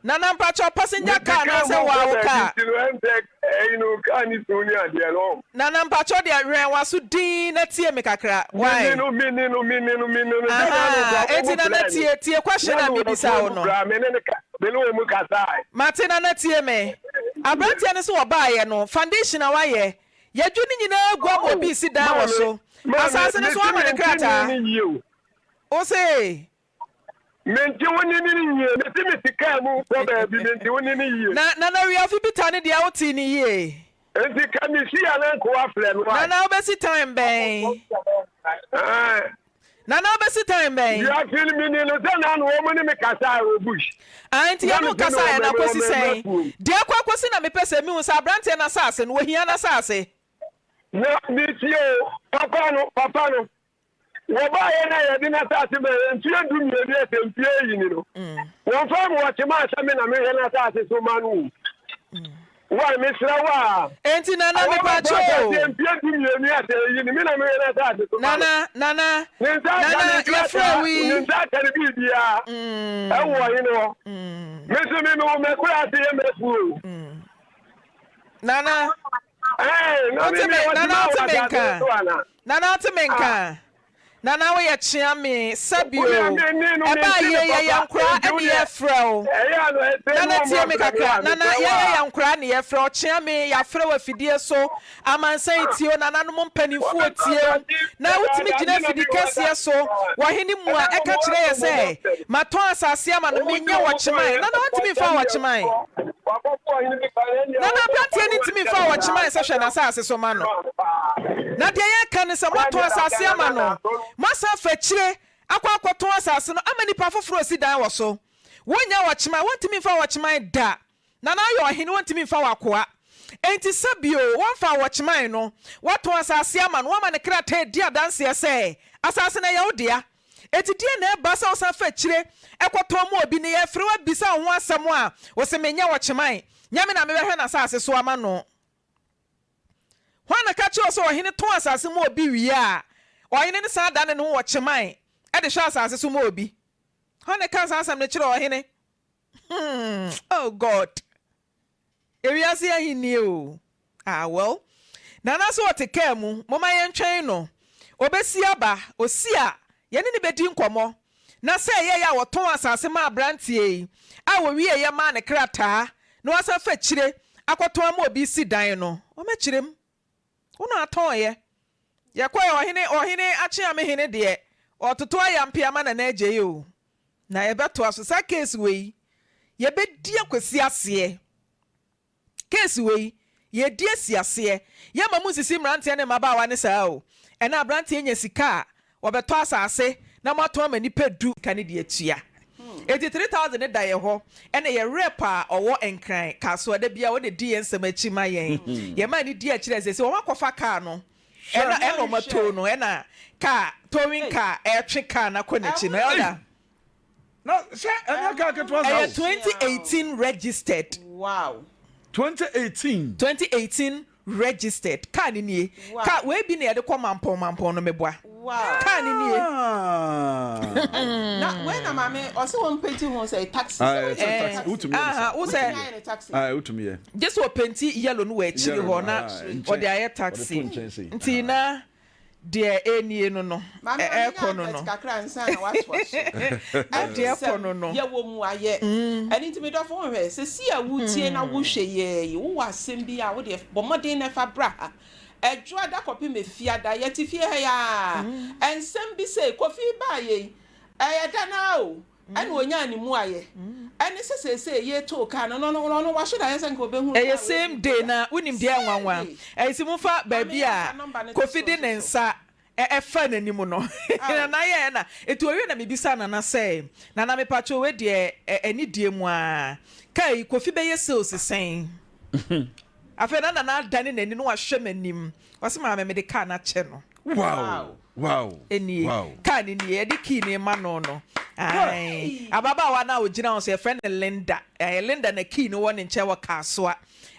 Nana mpakyɛw passenger Mete car car anaasɛ mu wo a kɔ wo baabi car? nti no ɛm sɛ ɛyi no car ne su ne adeɛ no. Nana mpakyɛw deɛ wɛn w'aso dinn na tie me kakra why? Mene no mene no mene no mene no sɛ na no Ahaa kura enti wɔn Nana frɛ me tie tie question na a no mebisa wɔn wo no. kura mene ne ka mene wɔn kasae. Mate Nana tie me. Abranteɛ no se wɔbaeɛ no foundation a wayɛ yɛdwo ne nyinaa agu ama Oh obi resi dan wɔ maame so. maame Asase no so mese woama no mente nne krataa? no yie o. Wo se? Mente wo nne no yie. Mese mete kaa mu kɔ baabi mente wo nne no yie. Na Nana Wiafe Peter no deɛ wotee no yie? Nti ka mesi a na nka woafrɛ no why? Nana wobɛsi time bɛn? Ɛɛ. Nana wobɛsi time bɛn? Wiafe no meni no sɛ na na wɔn ne me kasaeɛ wɔ bush. Ah nti Na yɛne wo mese ne kasaeɛ wɔn no mɛ akɔsi wɔn sɛn? mɛfuom. Deɛ akɔ akɔsi na mepɛ sɛ mehu sɛ aberanteɛ no asase no wɔhia n'asase. Na metie o, papa no, papa no. Wɔbaeɛ no a yɛde n'asase maa yɛn mfeɛ dumienu ɛsɛ mfeɛ eyi ni no, wɔmfaa me wɔkye maa sɛ me na menhwɛ n'asase so ma no o. Wai, mesrɛ wo a. Enti Nana Awɔ mepakyɛ bɛtɔ o. asase mfeɛ dumienu ɛsɛ eyi ni, me na mehwɛ n'asase so ma no. Nana, Nana, Ne nsa aka Nana, ne yɛfrɛ nkrataa, wo yi. ne nsa aka ne biribiara ɛwɔ ɔhene hɔ. Me nso me mewɔ m'akuraase yɛ m'afuo o. Nana. Ɛɛ, na Wote me me, me Nana wɔte wote ma me wɔ nka. asase so ana? Nana wote me Ah. nka. Nana woyɛ kyea me sɛbi o ɛbaa yie yɛyɛ nkoraa ɛne yɛfrɛ wo Nana tie me kakra Nana yɛyɛ yɛ nkoraa ne yɛfrɛ wo kyea me yɛafrɛ wo afidie so amansan yi tie o nananom mpanimfoɔ tie o na wotumi gyina afidi kɛseɛ so wɔ hene mu a ɛka kyerɛ yɛ sɛ matɔn asase ama no menyɛ wɔkyeman Nana wontumi mfa wɔkyeman Nana aberanteɛ no ntumi mfa ɔkyeman sɛ hwɛ n'asase so ma no. Na deɛ yɛreka ne sɛ moatɔn asase ama no, moasan afa akyire akɔ akɔtɔn asase no ama nipa foforɔ resi dan wɔ so. Wonnya ɔkyeman, wontumi mfa ɔkyeman da. Nana ayɛ ɔhene, wontumi mfa wo akoa. Enti sɛ bio wɔmfaa ɔkyeman no, woatɔn asase ama no, woama no krataa a ɛdi adanseɛ sɛ asase no ɛyɛ wo dea. Enti deɛn na ɛba sɛ wosan fa akyire kɔtɔn ma obi na yɛfrɛ wo abisa wo ho asɛm a, wose menyɛ ɔkyeman, nyɛ me na mebɛhwɛ n'asase so ama no? Hwan na ka kyerɛ wo sɛ ɔhene tɔn asase ma obi wie a, ɔhene no san dane ne ho ɔkyeman de hwɛ asase so ma obi? Hwan na ɛkaa saa asɛm no kyerɛɛ ɔhene? Hmm, oh God. Ewiase ahennie o. Ah well, Nana nso ɔte kaa mu, momma yɛntwɛn no. Ɔbɛsi aba, ɔsi a, yɛne no bɛdi nkɔmmɔ. Na sɛ ɛyɛeɛ a wɔtɔn asase maa aberanteɛ yi a wɔwieeɛ maa no krataa na wasan fa akyire akɔtɔn ama obi resi dan no, ɔmmɛkyerɛ mu. Wo na atɔn yɛ. Yɛkɔɛ ɔhene ɔhene akyeame hene deɛ ɔtoto ayampe ama Nana Agyei o. Na yɛbɛtoa so. Saa case wei yɛbɛdi akɔsi aseɛ. Case wei yɛdi asi aseɛ. Yɛmma mo nsisi mmeranteɛ ne mmabaawa ne saa o. Ɛnɛ aberanteɛ nya sika a wɔbɛtɔ asase na moatɔn ama nnipa du. Sika no de atua. Enti 3000 no da yɛ hɔ. Ɛna yɛ rep a ɔwɔ Nkran, Kasoa, da biara ɔna di yɛn nsɛm akyi ma yɛn. Yɛma no di akyire a seesei wɔn akɔfa car no. Ɛna ɛna wɔn atow no. Ɛna car, towing car ɛretwe car no akɔ n'akyi no. Elder. Na sɛ ɛnyɛ car ketewa saa o. Ɛyɛ 2018 registered. Wow. 2018. 2018 registered car no nie. Wow. Car wei bi na yɛde kɔ mampɔn mampɔn no meboa. Wow. Car no nie. Ah. Na wei na maame ɔsɛ wɔn penti ho sɛ taxi. Ah, ɛsɛ taxi. Wotumi yɛ no Aha, saa. wo Wotumi sɛ ayɛ no taxi. Ah, wotumi yɛ. gye sɛ ɔpenti yellow no wɔ akyiri Yellow hɔ no, na ah, nkyɛn. ɔde ayɛ Ɔde to taxi. nkyɛn sei. Nti Ah. na Deɛ ɛnie no no, Maame ma menya ɛrekɔ no advert no. kakra ansa na woatoa so. Deɛ ɛrekɔ no Ɛnsɛm no. yɛwɔ mu ayɛ. Ɛno nti me dɔfo wohwɛ, sɛsi a wotie na wohwɛ yɛɛ yi, wowɔ asɛm bi a wodeɛ bɔ mmɔden na fa bra ha. Ɛdwoada kɔpem Efiada, yɛte fie ha yi ara. Ɛnsɛm bi sei, Kofi baeɛ yi, ɛyɛ da no ara o, ɛna ɔnyaa ne mmuaeɛ. Ɛne sɛ seesei yɛtoo kaa no, na ɔno ɔno wahyɛ da ayɛ sɛ nka ɔbɛhunu Ɛyɛ kaa wei same bi day da. na wonim deɛ Same ɛnwanwa day. ɛyɛ sɛ mofa Maame baabi yɛmfa a number no to Kofi so de ne nso so. nsa ɛfa n'anim no Ao. Nana yɛɛ na nti owie na mebisaa Nana sɛ Nana mepakyɛw wei deɛ anidie mu aa kaa yi Kofi bɛyɛ sales sɛn afei na Nana adane n'ani na wahwɛ m'anim ɔse maame mede kaa no akyɛ no. Wow! Wow! Nie, Wow! kaa no nie, yɛde key no rema no no. Ae. Ababaawa no a ɔgyina hɔ nso, yɛfrɛ no Linda. Ɛɛ, Linda na key no wɔ ne nkyɛn wɔ Kasoa,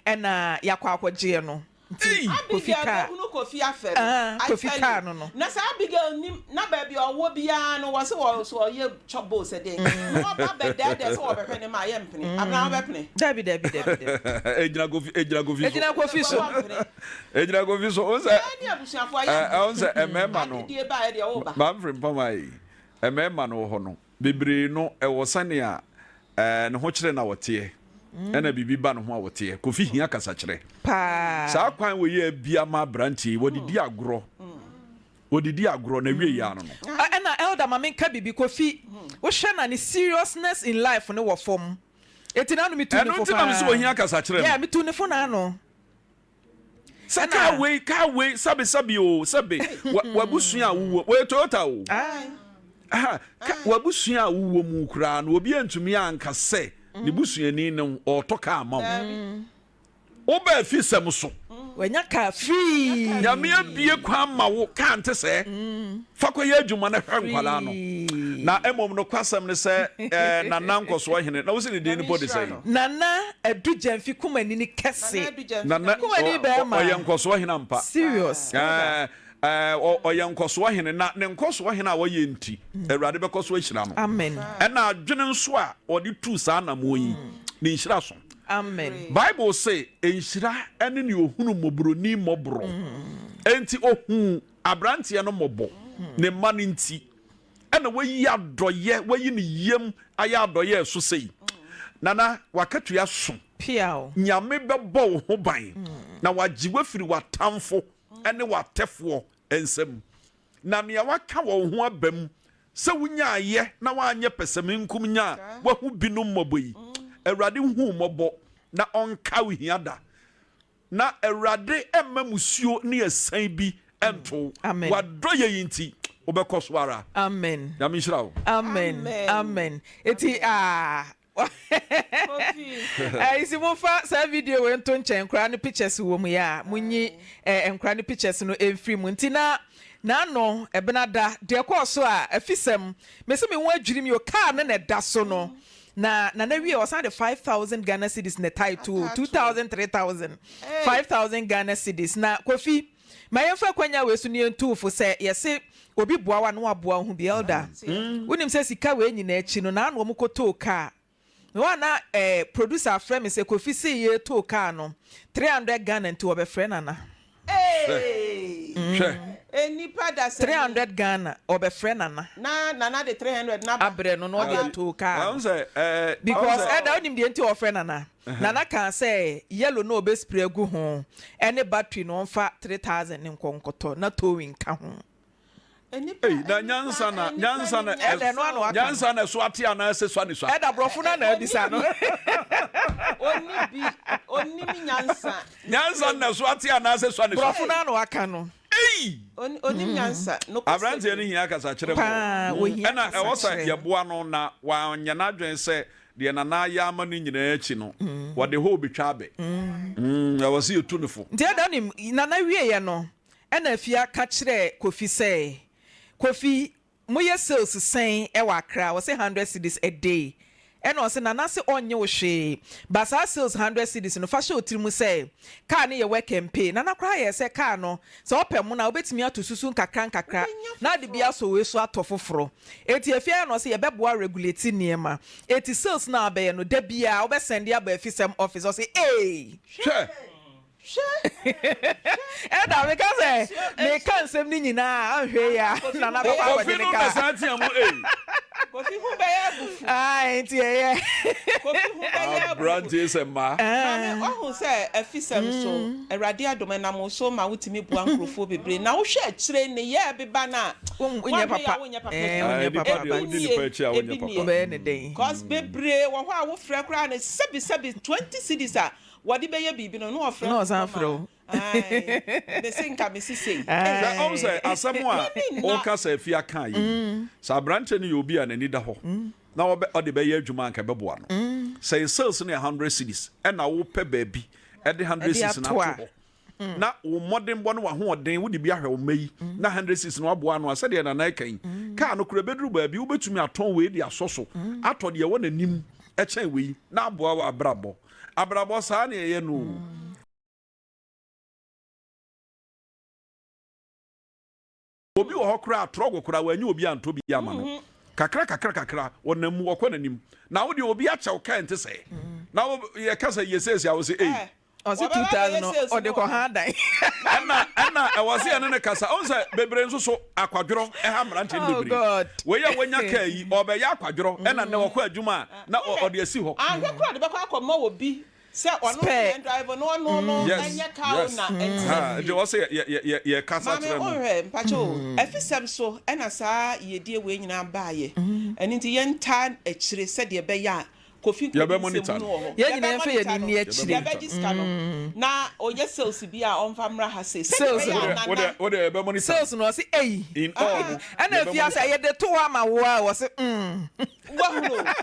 ɛna yɛakɔ akɔgyeɛ no. Nti, Kofi Abigail kaa. bɛhunu Kofi afɛre. Ah, I Kofi tell kaa you. no no. Na sɛ Abigail nim na baabi a ɔwɔ biara no wɔse wɔ so ɔyɛ chop bowl sɛ dɛn na wɔba bɛdɛɛdɛɛ sɛ wɔbɛhwɛ ne ma a yɛmpene. Abena wobɛpene? Dabi, dabi, dabi, dabi. Egyina Kofi, egyina Kofi so. Egyina Kofi so. Wɔmpene. Egyina Kofi so. Wo sɛ. Yɛn ne abusuafoɔ a yɛmpene. Ɛɛ, wo sɛ mmarima no. Adedie baeɛ deɛ woba. Maame Frimpong ayi, mmarima no wɔ hɔ no, bebree no ɛwɔ sɛnea ɛɛ ne ho kyerɛ na wɔteɛ, ɛna biribi ba ne ho a wɔteɛ. Kofi hia kasakyerɛ. Paa. Saa kwan wɔ yi a abia ma aberanteɛ yi, wɔde di agorɔ. Wɔde di agorɔ na wie yɛ ano no. Ɛna Elder ma menka biribi, Kofi, wohwɛ na ne seriousness in life no wɔ fam. Enti n'ano metu ne Ɛno fo nti na paa. mesɛ ohia kasakyerɛ no. Yeah, metu ne fo n'ano. Sɛ kaa wei kaa wei sɛbe sɛbe o sɛbe w'abusua a wowɔ wɔyɛ Toyota o aha w'abusua a wowɔ mu koraa no obi antumi anka sɛ ne busuani no ɔretɔ kaa ma wo wobaa fi sɛm so wanya kaa free Nyame abie kwan ma wo kaa nte sɛ fa kɔyɛ adwuma na hwɛ nkwadaa no na mmom nokwasɛm ne sɛ eh, Nana Nkɔsoɔ Hene na wosi ne din no po de sɛn? Nana Adu Gyamfi Kumanini kɛse. Nana Kumani bɛɛma. ɔyɛ Nkɔsoɔ Hene ampa. Serious. Eh, eh, ɔyɛ Nkɔsoɔ Hene na ne Nkɔsoɔ Hene a ɔyɛ nti Awurade bɛkɔ so ahyira no. Amen. Ɛna adwene nso a ɔde tuu saa anamoɔ yi ne nhyira so. Amen. Bible se nhyira ne nea ohunu mmɔborɔni mmɔborɔ. Enti ohuu Aberanteɛ no mmɔbɔ. Ne mma no nti ɛna wayi adɔyɛ, wayi ne yam ayɛ adɔyɛ ɛso sei. Nana, w'akatua so. Nyame bɛbɔ wo ho ban na wagye wo afiri w'atamfo ne w'atɛfoɔ nsam. Na nea waka wɔ wo ho aba mu sɛ wonyaeɛ na woanyɛ pɛsɛmenkomenya a woahu binom mmɔbɔ yi, Awurade nhu wo mmɔbɔ na ɔnkae wo hia da. Na Awurade mma musuo ne asiane bi nto wo. Amen. W'adɔeɛ yi nti, wobɛkɔ so ara. Amen. Nyame nhyira wo. Amen. Amen. Eti ah. Ɛyi si mo fa saa video wei nto nkyɛn nkora no pictures wɔ mu yɛ a mo nyi eh, nkora no pictures no mfiri mu nti na n'ano ɛbena da deɛ kɔɔ so a afisɛm mesi me ho adwiri mi o kaa no na ɛda so no na nana wie ɔsan de 5000 Ghana cedis na ɛtae to 2000 3000 5000 Ghana cedis na Kofi Ma yɛmfa akwanya wei so na yɛntu wo fo sɛ yɛse obi boa wo a na waboa wo ho bi. Elder, wonim sɛ sika wei nyinaa akyi no naano wɔn kɔtoo car. Mewɔ a na eh, producer afrɛ me sɛ Kofi se yɛtoo car no 300 Ghana nti wɔbɛfrɛ Nana. Eeii Hwɛ. Nnipa dasani. 300 Ghana wɔbɛfrɛ Nana. Na Nana de 300 no aba. Abrɛ no na ɔde atoo car no. Wahu sɛ eh, wahu Because sɛ. Elder wonim deɛ nti a wɔfrɛ Nana? Nana kaa sɛ yellow no a ɔbɛ spray agu ho ɛne battery no ɔmfa 3000 no nkɔ nkɔtɔ na towing nka ho. Ei, na nyansa na nyansa na Ɛda ɛno ano aka no. nyansa na ɛso ate anaa ɛsɛ sua ne sua. Ɛda borɔfo no na abisa no. Onni bi, onnim nyansa. Nyansa na ɛso ate anaa ɛsɛ sua ne sua. Borɔfo no ano aka no. Ei! Onim nyansa. Aberanteɛ no hia kasakyerɛ Paa, mo. ohia Ɛna ɛwɔ sɛ kasakyerɛ. yɛboa no na wanyɛ n'adwene sɛ Deɛ Nana ayɛ ama no nyinaa akyi no, wɔde hoo betwa abɛ. Ɛwɔ sɛ yɛtu no fo. Nti ɛda nim, Nana wieɛ no, ɛna Afia ka kyerɛɛ Kofi sɛ, Kofi, moyɛ sales sɛn wɔ Accra? Ɔse hundred cedis a day. Ɛna ɔse, Nana se ɔnnye wo hwee, but saa sales hundred cedis no, fa hyɛ wo tiri mu sɛ, car no yɛ work and pay. Nana koraa yɛɛ sɛ car no, sɛ ɔpɛ mono a, wobɛtumi ato susu nkakra nkakra na ade bi asɔ wei so atɔ foforɔ. Enti afei ayɛ na ɔse yɛbɛboa regulate nneɛma. Enti sales no a wobɛyɛ no da biara wobɛ sɛnde aba afisɛm office. Ɔse eei! Hwɛ! Ɛda meka sɛ meka nsɛm no nyinaa a anhwɛ yi a Nana bɛkɔ akɔgye Kofi ne no na kaa. san tea mu ei. Kofi ho bɛyɛ abufu. Ae nti ɛyɛ. Kofi ho bɛyɛ abufu. Aberanteɛ sɛ mmaa. Maame wahu sɛ afisɛm so Awurade adom ɛnam wo so ma wotumi boa nkurɔfoɔ bebree na wohwɛ akyire nneyɛɛ beba no a Wonyɛ woanhwɛ yie papa a wonyɛ papa ɛɛ bio. wonyɛ Nipa papa deɛ but wodi nipa akyi a wonyɛ Ebi papa. nie. wobɛyɛ ne dɛn. Cause bebree wɔ hɔ a wofrɛ koraa no sɛbi sɛbi 20 cedis a wɔde bɛyɛ biribi no na wɔfrɛ Na ɔsan foforɔ frɛ ma wo. ae mese nka mese sei. Hwɛ ɔhu sɛ Ae. asɛm a M'ani nna. woka sɛ Afia kaa yi, sɛ aberanteɛ no yɛ obi a n'ani da hɔ na ɔbɛ ɔde bɛyɛ adwuma a anka ɛbɛboa no. Sɛ yɛ sales no yɛ hundred cedis ɛna wopɛ baabi ɛde hundred Ɛde cedis no ato ato a. hɔ na wo mmɔdenbɔ ne w'ahoɔden wode bi ahwɛ wo mma yi na hundred cedis no waboa ano a sɛdeɛ Nana ɛka yi kaa no koraa ɛbɛduru baabi wobɛtumi atɔn wei de asɔ so atɔ deɛ ɛwɔ n'anim ɛkyɛn wei na aboa w'abrabɔ. Abrabɔ saa na ɛyɛ no o. Obi wɔ hɔ koraa a, trɔgo koraa wannya obi antɔ bi ama no. Kakra kakra kakra, ɔnam mu, ɔkɔ n'anim. Na wo deɛ obi akyɛ wo kaa nte sɛɛ. Na wo yɛka sɛ yɛ seesi a wo se ei. Ɔse 2000 no ɔde kɔ ha dan. Ɛna ɛna ɛwɔ sɛ yɛne no kasa. Wohu sɛ bebree nso so akwadworɔ ɛha mmeranteɛ no Oh bebree. God. Wei a wanya kaa yi, ɔrebɛyɛ akwadworɔ ɛna nnɛ ɔkɔ adwuma a na ɔde asi hɔ. Anhwɛ koraa ɔde bɛkɔ akɔma obi sɛ ɔno no Spare. yɛn drive no ɔno no Yes, ɛnyɛ car yes. owner ɛntena Ha, fie. nti ɛwɔ sɛ yɛ yɛ yɛ yɛkasa Maame kyerɛ no. wonhwɛ mpakyɛ o afisɛm so ɛna saa yiedie wei nyinaa baayɛ ɛno nti yɛntaa akyire sɛdeɛ ɛbɛyɛ a Kofi Yɛbɛ nkɔdi monitor nsɛmhunu no. wɔ hɔ Yɛn nyinaa yɛbɛ yɛmfa yɛn monitor ani no nni akyire. yɛbɛgye sika no na ɔyɛ sales bi a ɔmfa mmra ha sei sɛdeɛ Sales ɛbɛyɛ a no. Wodeɛ Nana wodeɛ wodeɛ yɛbɛ monitor no. Sales no ɔse ei. In all no Ɛna yɛbɛ afie ase monitor. yɛde to hɔ ama wo a ɔse mm. Wahunu o hwɛ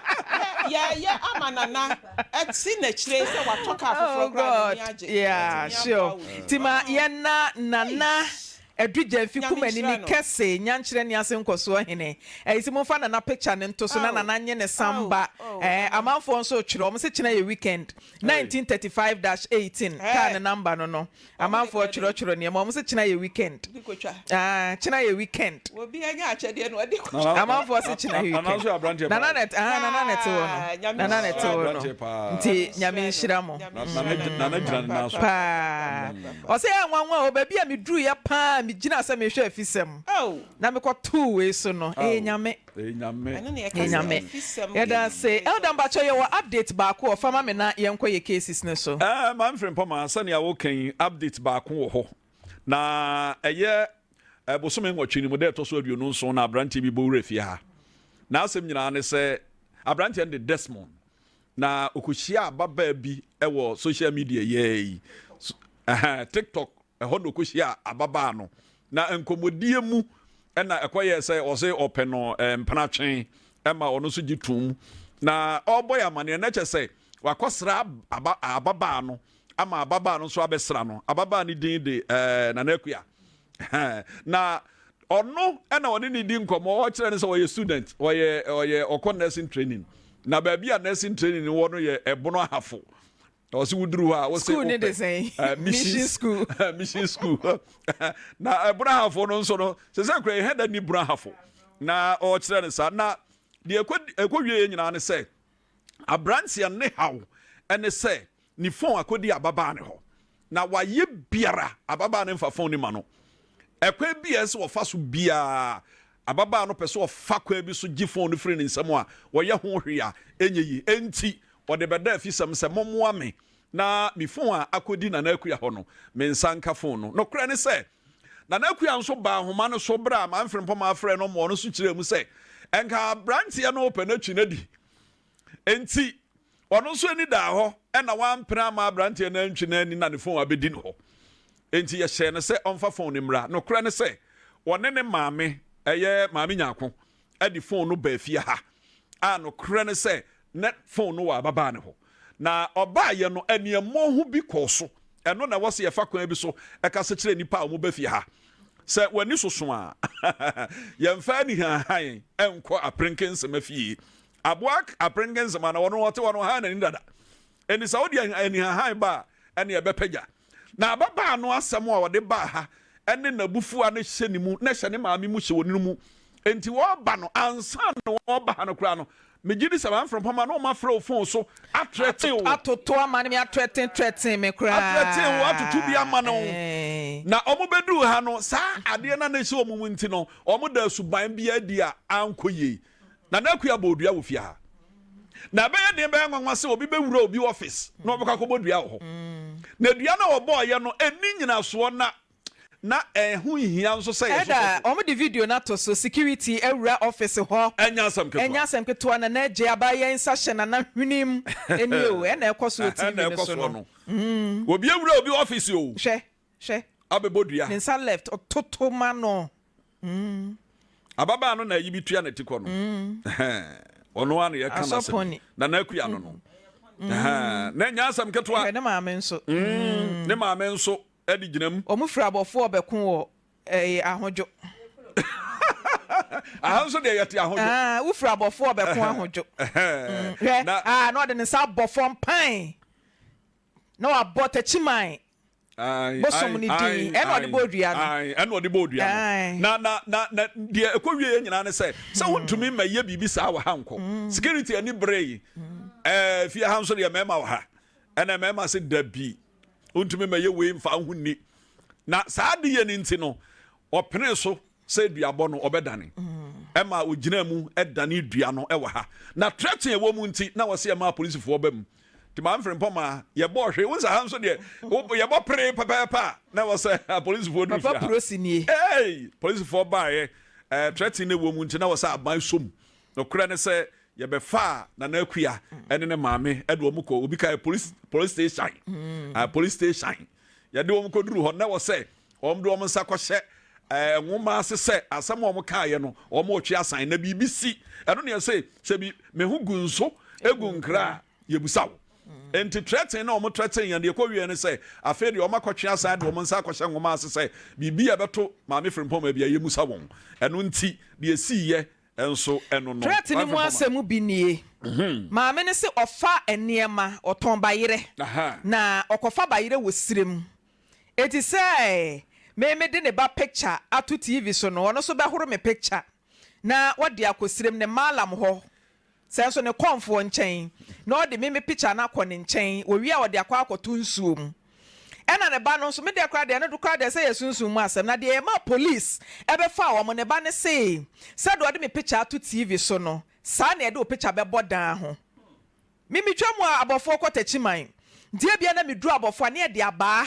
yɛɛyɛ ama Nana ɛte n'akyire sɛ watɔ car Oh foforɔ koraa God n'ani agye yeah watumi aboa sure wo bi Nti ma ɔho yɛnna Nana eish Adu Gyamfi Nyame Kumanini nhyira no. kɛse Nyankyerɛ ne ase nkɔsoɔ hene Ɛyi sɛ momfa Nana picture no nto so na Oh Nana nye ne oh samba oh eh Nana. Amanfoɔ nso retwerɛ wɔn se kyena yɛ weekend 1935-18 car Ɛɛ no number no no wɔn de Amanfoɔ kɔyɛ dɛn? twerɛtwerɛ nneɛma wɔn se kyena yɛ weekend Bi kotwa. Ah kyena yɛ weekend. Obi anya akyɛdeɛ na ɔde kotwa. Nana Amanfoɔ se kyena yɛ Nana weekend. nso yɛ aberanteɛ Nana paa o. na ɛte ah Nana na ɛte hɔ no Paa Nyame Nana na ɛte nhyira hɔ no. no Aberanteɛ paa. nti Nyame Nyame nhyira nhyira no. mo. Nyame Nana nhyira Nana Nana gyina ne nan so. papaapa Paa papaapa. ɔse ɛyɛ nwanwa o baabi a meduruiɛ paa a. megyina sɛ mehwɛ afisɛm na mekɔtoo wei so no, ɛyɛ Nyame. Ɛyɛ Nyame. Ɛyɛ Nyame. Yɛda ase. Elder mpakyɛw yɛwɔ update baako wɔ fa ma me na yɛnkɔ yɛ cases no so. Ɛɛ Maame Frimpong sɛnea woka yi update baako wɔ hɔ na ɛyɛ bosome nwɔtwe no mu da ɛtɔ so 27 na aberanteɛ bi bɔ wura fie ha. N'asɛm nyinaa ne sɛ aberanteɛ no de Desmond na ɔkɔhyia ababaa bi wɔ social media yɛɛ yi TikTok ɛhɔ na ɔkɔhyia ababaa no na nkɔmmɔdie mu ɛna ɛkɔyɛɛ sɛ ɔse ɔpɛ no mpenatwe ɛma ɔno nso gye tom na ɔrebɔ yɛ amaneɛ na kyɛ sɛ wakɔsra ababaa no ama ababaa no nso abɛsra no. Ababaa no din de Nana Akua. Na ɔno ɛna ɔne ne di nkɔmmɔ, ɔkyerɛ no sɛ ɔyɛ student, ɔyɛ ɔyɛ ɔkɔ nursing training. Na baabi a nursing training wɔ no yɛ Ɛbono Ahafo. Ɔsi woduru hɔ a wose School ne de sɛn? Mission school. Mission school. Na Ɛbono Ahafo no nso no, sɛ sɛ kura yɛhɛ da ni Bono Ahafo. Na ɔkyerɛ no saa. Na deɛ ɛkɔ wie yɛ nyinaa ne sɛ Aberanteɛ no ne haw ne sɛ ne phone akɔdi ababaa no hɔ na wayɛ biara ababaa no mfa phone no ma no. Ɛkwan bi a ɛsɛ ɔfa so biara ababaa no pɛ sɛ ɔfa kwan bi so gye phone no firi ne nsam a ɔyɛ ho hwee a ɛnyɛ yie. Enti ɔde bɛda afisɛm sɛ mommoa me na me phone a akɔdi Nana Akua hɔ no me nsa nka phone no. Nokorɛ ne sɛ Nana Akua nso baa nhoma no so berɛ a Maame Frimpong frɛɛ no ma ɔno nso kyerɛɛ mu sɛ nka aberanteɛ no repɛ no atwi no adi. Enti ɔno nso ani daa hɔ na wampene amma aberanteɛ no antwi n'ani na ne fon abɛdi no hɔ. Enti yɛhyɛɛ no sɛ ɔmfa fon no mmra. Nokorɛ ne sɛ, ɔne ne maame, ɛyɛ Maame Nyarko, de fon no baa fie ha a nokorɛ ne sɛ na fon no wɔ ababaa no hɔ. Na ɔbaeɛ no, aniammɔho bi kɔɔ so. Ɛno na ɛwɔ sɛ yɛfa kwan bi so kasa kyerɛ nnipa a wɔba fie ha. Sɛ w'ani soso a, yɛmfa anihanhan nkɔ aperenkensema fie. Aboa aperenkensema no, ɔno ɔte hɔ no, ɔhan n'ani dada. Enti sɛ wode anihanhan ba a, ɛnneɛ ɛbɛpagya. Na ababaa no asɛm a ɔde baa ha ne n'abufuo a na ɛhyɛ ne mu, na ɛhyɛ ne maame mu, hyɛ wɔn mu. Enti wɔreba no, ansa na wɔreba ha no koraa no, megye di sɛ mamfrɛ mpo ma na wɔafrɛ wo fon so atrɛten wo. Atoto ama no, me atrɛten trɛten me koraa. Atrɛten wo, atoto bi ama no. Na wɔbɛduu ha no, saa adeɛ no a na ɛhyɛ wɔn mu nti no, wɔdaa suban bi adi a ankɔ yie. Nana Akua bɔɔ dua wɔ fie ha. Na ɛbɛyɛ den bɛyɛ nwanwa sɛ obi bɛwura obi office na ɔbɛkɔ akɔbɔ dua wɔ hɔ. Na dua no a ɔbɔeɛ no, ɛnni nyinasoɔ na na ɛho nhia nso sɛ yɛsosɔ Ɛda so. wɔn de video no ato so, security awura office hɔ. Ɛnyɛ asɛm ketewa. Ɛnyɛ asɛm ketewa, Nana Adjei abaayewa yi nsa hyɛ Nana hwenem nie o, ɛna ɛkɔ so wɔ TV Ɛna no ɛkɔ so soɔ no. no. Obi awura obi office o. Hwɛ, hwɛ. Abɛbɔ dua. Ne nsa left, ɔtoto ma no. Ababaa no na ayi bi tua ne ti kɔ no. Ɔno ara na yɛka n'asɛm. Nana Akua no no. Na ɛnyɛ asɛm ketewa. Hwɛ ne maame nso. Ne maame nso de gyina mu. Wɔn firi abɔfoɔ bɛko wɔ ɛyɛ ahodwo. Aha nso deɛ yɛte ahodwo. Ah, wofiri abɔfoɔ bɛko ahodwo. Hwɛ, ah, na ɔde ne nsa abɔ fam pan. Na wabɔ takyiman. Bosom no din, ɛna ɔde bɔɔ dua no. Ɛna ɔde bɔɔ dua no. Na na na na deɛ ɛkɔ wie yɛ nyinaa ne sɛ sɛ wontumi mma yɛ biribi saa wɔ ha nkɔ. Mm. Security ani bere yi. Mm. Ɛɛ fie ha nso deɛ mmarima wɔ ha. Ɛna mmarima se dabi wontumi mma yɛ wei mfa ho nni. Na saa de yɛ ne nti no ɔpene so sɛ duabɔ no ɔbɛdane. Ɛma ogyinaa mu dane dua no wɔ ha. Na threaten ɛwɔ mu nti na wɔse ɛma apolisifoɔ ba mu. Nti maa mfiri maa yɛbɔɔ hwee. Wo nsa ha nso deɛ yɛbɔ pere pɛpɛɛpɛ a na ɛwɔ sɛ apolisifoɔ duru fie ha. Papa polisi nie. Hey! Polisifoɔ baeɛ ɛɛ threaten no ɛwɔ mu nti na ɛwɔ sɛ aban som. Nokorɛ ne sɛ yɛbɛfaa Nana Akua ɛne ne maame ɛde wɔn kɔ obi kae police police station. Mm. Police station. Yɛde wɔn kɔduru hɔ na ɛwɔ sɛ Wɔde wɔn nsa kɔhyɛ nwoma ase sɛ asɛm a wɔkaeɛ no, wɔretwe asan. Na biribi si. Ɛno na yɛse, sɛ bi me ho gu nso gu nkra a, yɛbusa wo. Enti trɛten na wɔn trɛten yɛn deɛ ɛkɔwieɛ ne sɛ, afei deɛ wɔakɔtwe asan de wɔn nsa akɔhyɛ nwoma ase sɛ biribi a ɛbɛto Maame Frimpong baabi a yɛmmusa wɔn. Ɛno nti, deɛ ɛsiiɛ nso ɛno no. Threat no mu asɛm bi nie, Maame no se ɔfa nneɛma, ɔtɔn bayerɛ, na ɔkɔfa bayerɛ wɔ serem. Enti sɛ me mede ne ba picture ato TV so no, ɔno nso bɛhoro me picture na ɔde akɔ serem ne mallam hɔ, sɛ nso ne kɔmfoɔ nkyɛn, na ɔde me me picture no akɔ ne nkyɛn, ɔwie a ɔde akɔ akɔto nsuo mu. Ɛna ne ba no nso, me deɛ koraa deɛ ɛno koraa deɛ sɛ yɛ sunsum mu asɛm, na deɛ ɛmaa police ɛbɛfaa wɔn, ne ba no see sɛdeɛ ɔde me picture ato TV so no, saa na yɛde wo picture bɛbɔ dan ho. Me metwa mu a abɔfoɔ kɔ Takyiman, nti ebia na meduru abɔfoɔ a na yɛde abaa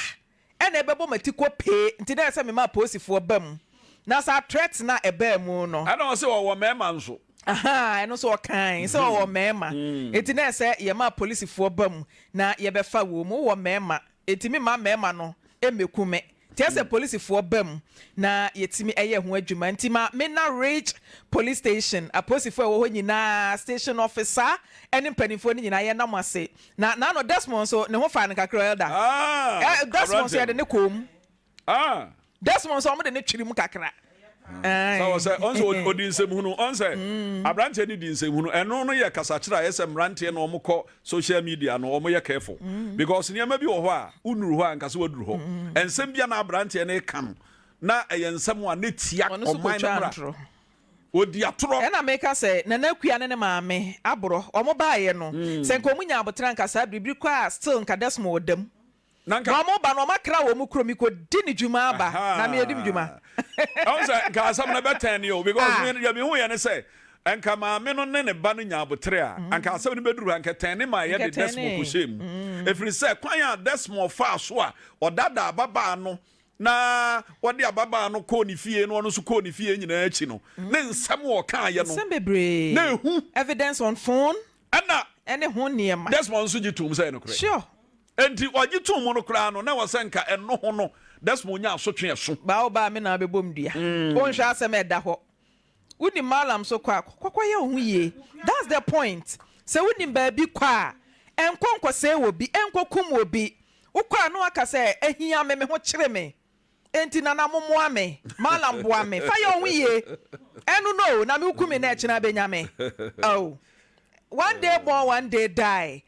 ɛna ɛbɛbɔ m'atikɔ pee, nti na ɛyɛ sɛ mema apolisifoɔ ba mu. Na saa threat no a ɛbaa mu no. Ɛna ɔse ɔwɔ mmarima nso. Ahaa, ɛno nso ɔkae sɛ ɔwɔ mmarima, nti na ɛsɛ yɛma apolisifoɔ ba mu na yɛbɛfa wɔn mu. Wowɔ mmarima, nti memma mmarima no mmɛku me. Nti ɛsɛ polisifoɔ ba mu na yɛtumi yɛ ho adwuma. Nti ma Mena Ridge Police Station, apolisifoɔ a ɛwɔ hɔ nyinaa, station officer ne mpanimfoɔ no nyinaa yɛnna mo ase. Na n'ano Desmond nso ne ho faa no kakra Elder. Ah, Eh, Desmond nso aberanteɛ yɛde no. ne kɔɔ mu. Ah. Desmond nso wɔde ne twere mu kakra. Sɛ wɔ sɛ ɔn sɛ ɔdi nsɛmhunu ɔn sɛ aberanteɛ no di nsɛmhunu ɛno no yɛ kasakyerɛ a ɛyɛ sɛ mmeranteɛ no wɔn kɔ social media no wɔn yɛ careful because nneɛma bi wɔ hɔ a wonuru hɔ a nka sɛ waduru hɔ nsɛm bi a na aberanteɛ no reka no na ɛyɛ nsɛm a ne tia Ɔno nso ɔman no kɔtwaa mmara ntorɔ. ɔdi atorɔ. Ɛna meka sɛ Nana Akua ne ne maame aborɔ wɔn baeɛ no sɛ nka wɔn nya aboterɛ anka saa biribiri koraa still nka Desmond wɔ da mu. Na nka. Na wɔn ba no wɔn akra wɔn kurom mekɔ di ne dwuma aba na me adi me dwuma. Ɛho sɛ nka asɛm no bɛtɛn ne o because Ah. me deɛ mehu yɛ ne sɛ nka maame no ne ne ba no nya abotere a anka asɛm no bɛduru ha nka tɛn ne ma yɛde Nka tɛn Desmond ne. kɔhyɛɛ mu ɛfiri sɛ kwan a Desmond faa so a ɔdaadaa ababaa no na ɔde ababaa no kɔɔ ne fie na ɔno nso kɔɔ ne fie nyinaa akyi no ne nsɛm a ɔkaeɛ no Nsɛm bebree. na ɛhu Evidence on phone ɛna ɛne ho nneɛma. Desmond nso gye toom sɛ ɛyɛ nokorɛ. Sure. Enti ɔgye too mu no koraa no, na ɛwɔ sɛ nka ɛno ho no, Desmond nya asotwe ɛso. Baa wo ba a me na wobɛbɔ me dua. Wonhwɛ asɛm a ɛda hɔ. Wonim Mallam so kɔ a, kɔ kɔyɛ wo ho yie. That's the point. Sɛ wonim baabi kɔ a, nkɔ nkɔsɛe obi, nkɔkum obi. Wokɔ a na woaka sɛ, ahia me, me ho kyere me. Enti Nana mommoa me, Mallam boa me, fa yɛ wo ho yie. Ɛno no o, na me woku me na ɛkyena bɛnya me. Oh. One day born, one day die.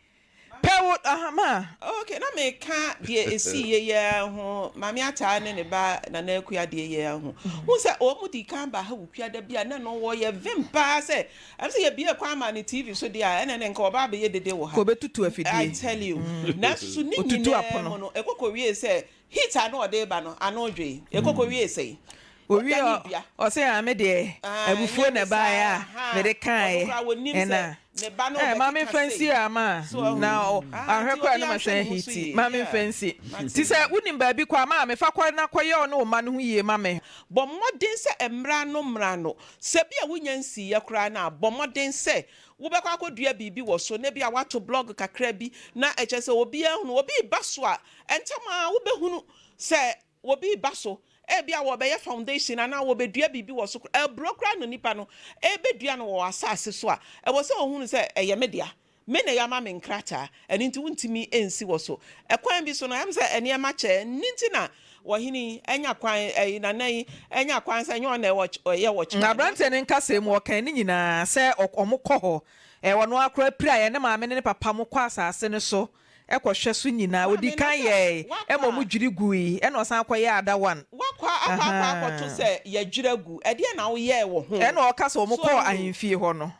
Pɛ wo aha ma. Ok na me ka deɛ ɛsii yɛ yi ara ho Maame Ataa ne ne ba Nana Akua deɛ yi ara ho. Wohu sɛ wɔn dii kan baa ha Wukuada bi a na ɛno wɔyɛ vim paa sɛ ɛm sɛ yɛbue kwan maa no TV so deɛ a ɛna ɛnɛ nka ɔba abɛyɛ dede wɔ ha. Ka ɔbɛtutu afidie. I tell you. Nanso ne Ɔtutu nyinaa apono. mu no ɛkɔ kɔwiee sɛ Heat a na ɔde reba no, ano dwoe. Yɛkɔ kɔwiee sɛn? Owie Ɔdanee ɔ, dua. ɔse ah me deɛ Ah, abufuo ɛnyɛ na ne ɛbaeɛ saa, a ahaa. mede Ɔno kaeɛ koraa ɔnim sɛ ɛna ne ba no eh ma rebɛkeka memfa nsi sei. a ma So wahu? na ɔ Ah, ahwɛ nti koraa na obiara nhwɛ masan ne ho so ahiti yie. ma Yeah, memfa nsi. mate. Nti sɛ wonim baabi kɔ a ma mefa kɔ na kɔyɛ ɔne wo mma no ho yie ma me. Bɔ mmɔden sɛ mmra no mmra no. Sɛ bi a wunnya nsiiɛ koraa no a, bɔ mmɔden sɛ wobɛkɔ akɔdua biribi wɔ so, na ebia woato blɔg kakra bi, na ɛkyerɛ sɛ obiara hunu. Obi reba so a, Ntɛm ara wobɛhunu sɛ obi reba so, ebia wɔrebɛyɛ foundation anaa wɔrebɛdua biribi wɔ so koraa, aburo koraa na nipa no rebɛdua no wɔ w'asase so a, ɛwɔ sɛ ɔhunu sɛ ɛyɛ me dea, me na yɛama me nkrataa, ɛno nti wontumi nsi wɔ so. Ɛkwan bi so no, ɛyɛ me sɛ nneɛma kyɛ, ɛno nti na ɔhene yi anya kwan, ɛyi, nana yi anya kwan sɛ ɛnyɛ ɔno na ɛwɔ, ɔyɛ watchman. Aberanteɛ no nkasɛɛ mu, ɔkaa ne nyinaa sɛ wɔkɔ hɔ, ɔno ara koraa piraeɛ, ne maame ne ne papa wɔkɔ asase no so kɔhwɛ so nyinaa. Maame Ɔdii na kan sɛ yɛɛe wakɔ ma a. wɔdwiri gui, ɛna ɔsan kɔyɛɛ ada one. Wakɔ akɔ akɔ akɔto sɛ yɛadwiri agu, ɛdeɛn na woyɛɛ wɔ ho? Ɛna ɔka sɛ So wɔkɔɔ ahu? ahemfie hɔ no,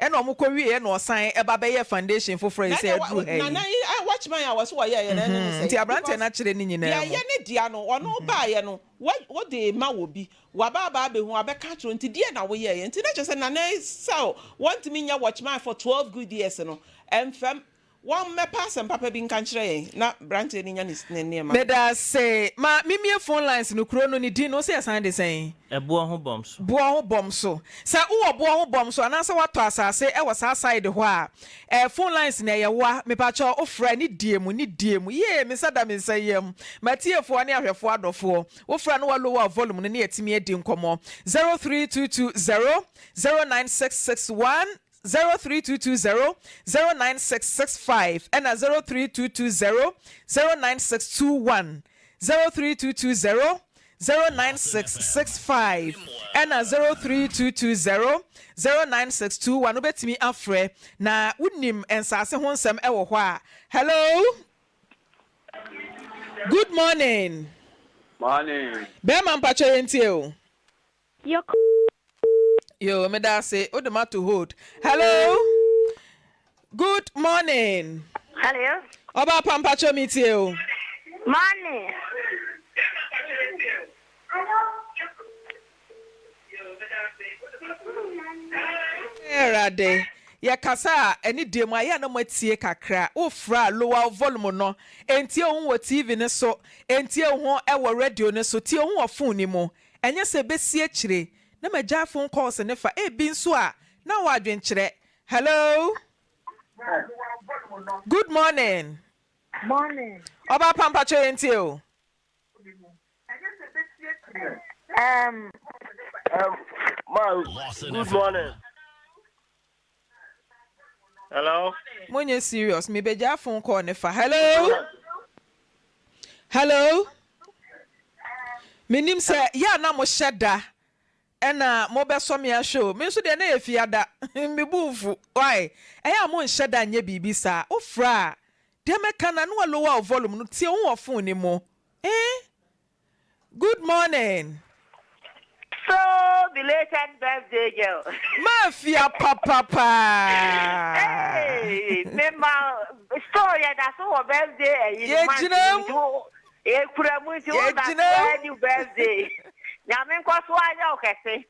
ɛna wɔkɔwieɛ na ɔsan ba bɛyɛɛ foundation foforɔ yi Na sɛ ɛdeɛ aduru ha yi. Nana yi eh, watchman a wɔse wɔyɛeɛ no ɛno ne sɛn? Nti aberanteɛ Because no akyerɛ ne deɛ nyinaa mu. ɛyɛ ne dea no, ɔno baeɛ no, wa, wode rema wɔ bi, waba aba abɛhu, wabɛka akyerɛ wo, nti deɛn na woyɛeɛ? Nti na kyerɛ sɛ Nana yi sɛ wɔntumi nyɛ watchman for 12 good years no, ɛmfam. Wɔmmɛpa asɛm papa bi nka nkyerɛ yɛn na branteɛ no nya ne ne nneɛma. Medase. Ma me mie phone lines no kuro no ne din no wose yɛsan de sɛn? Ɛboɔ ho bɔm so. Boɔ ho bɔm so. Sɛ wowɔ boɔ ho bɔm so anaasɛ woatɔ asase wɔ saa side hɔ a, eh, phone lines no ɛyɛ woa. Mepakyɛw wofrɛ a ne die mu, ne die mu. Yee, me nsa da me nsa yam. M'atiefoɔ ne ahwɛfoɔ adɔfoɔ, wofrɛ a na wa lower volume no na yɛatumi adi nkɔmmɔ. 03220 09661. 03220 09665 ɛna 03220 09621, 03220 09665 ɛna 03220 09621 wobɛtumi afrɛ na wonim nsaase ho nsɛm ɛwɔ hɔ a. Hello, good morning. Morning. Bɛɛma mpakyɛ yɛntie o. Your Yoo meda ase wode ma to hold. Hello good morning. Hello. Ɔbaa pa mpakyɛ mi tie o. Morning. Awurade, yɛkasa a ɛne deɛ mu a, yɛ a na moatie kakra. Wofrɛ a, lower wo volume no. Ɛntie wo ho wɔ TV no so, ɛntie wo ho wɔ radio no so, tie wo ho wɔ phone no mu. Ɛnyɛ sɛ ɛbɛsi akyire na magyae phone calls no fa, ebi nso a na wowɔ adwenkyerɛ. Hello? Good morning. Morning. Ɔbaa pa mpakyɛ yɛntie o. Um, Ma, good morning. Hello. Monyɛ serious, mebɛgyaa phone call ne fa. Hello? Hello? Menim sɛ yɛ a na mohyɛ da ɛna mobɛsɔ me ahwɛ o. Me nso deɛ na yɛ fiada. Me bo mfu. Why? Ɛyɛ a monhyɛ da nyɛ biribi saa. Wofrɛ a, deɛ mɛka no a na wa lower wo volume no. Tie wo ho wɔ phone no mu. Eh? Good morning. So belated birthday girl. Mafia papapaa. Hey, me ma still yɛ da so wɔ birthday ɛyi no month Yɛgyina mu. nti wo yɛkura mu nti wo da so Yɛgyina mu. adi birthday. Nyame nkɔ so anyɛ wo kɛse.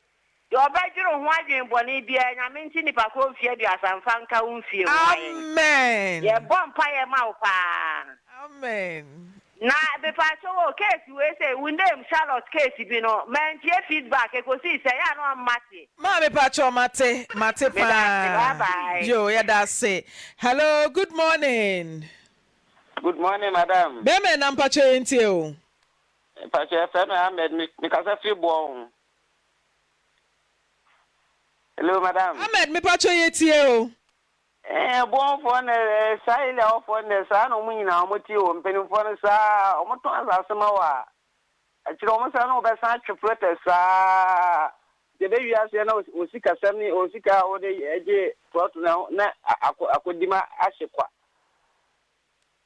Deɛ ɔbɛdwene wo ho adwene bɔne biara, Nyame nte nipa korɔ mfeɛ aduasa mfa nka wo mfie ho ma yɛn. Amen. Yɛbɔ mpaeɛ ma wo paa. Amen. Na mepaakyɛw o, case wei sei, wo name Charlotte case bi no, mantie feedback, ɛkɔsii sɛ, ɛyɛ a na wama mate. Maa mepaakyɛw mate, mate Meda ase, bye paa. bye. Yoo, yɛda ase. Hello, good morning. Good morning madam. Bɛɛma ɛna mpakyɛw yɛntie o. Mpakyɛw yɛfrɛ me Ahmed me mekasa firi boɔ ho. Hello madam. Ahmed mepakyɛw yɛtie o. Ɛɛ boɔfoɔ no ɛɛ saa area hɔ foɔ no deɛ saa na wɔn nyinaa wɔn te o mpanimfoɔ no saa wɔn tɔn asase ma wɔ a akyire wɔn san na wɔbɛsan atwe protest saa deɛ bɛ wiaseɛ na wɔ sikasɛm ne wɔ sika a wɔde gye plot na na akɔ akɔdi ma ahye kwa.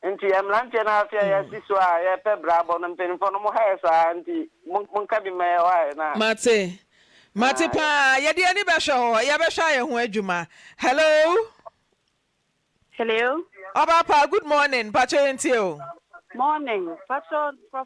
Nti yɛn mmeranteɛ no afe a yɛasi so a yɛpɛ bra abɔ no mpaninfoɔ no mo ha yɛ saa nti monka bi mma yɛ why na. Mate. Mate paa. Yɛde yɛn ani bɛhwɛ hɔ. Yɛbɛhwɛ ayɛ ho adwuma. Hello. Hello. Ɔbaa pa, good morning. Mpakyɛ yɛntie o. Morning. Mpakyɛ nkurɔfoɔ no.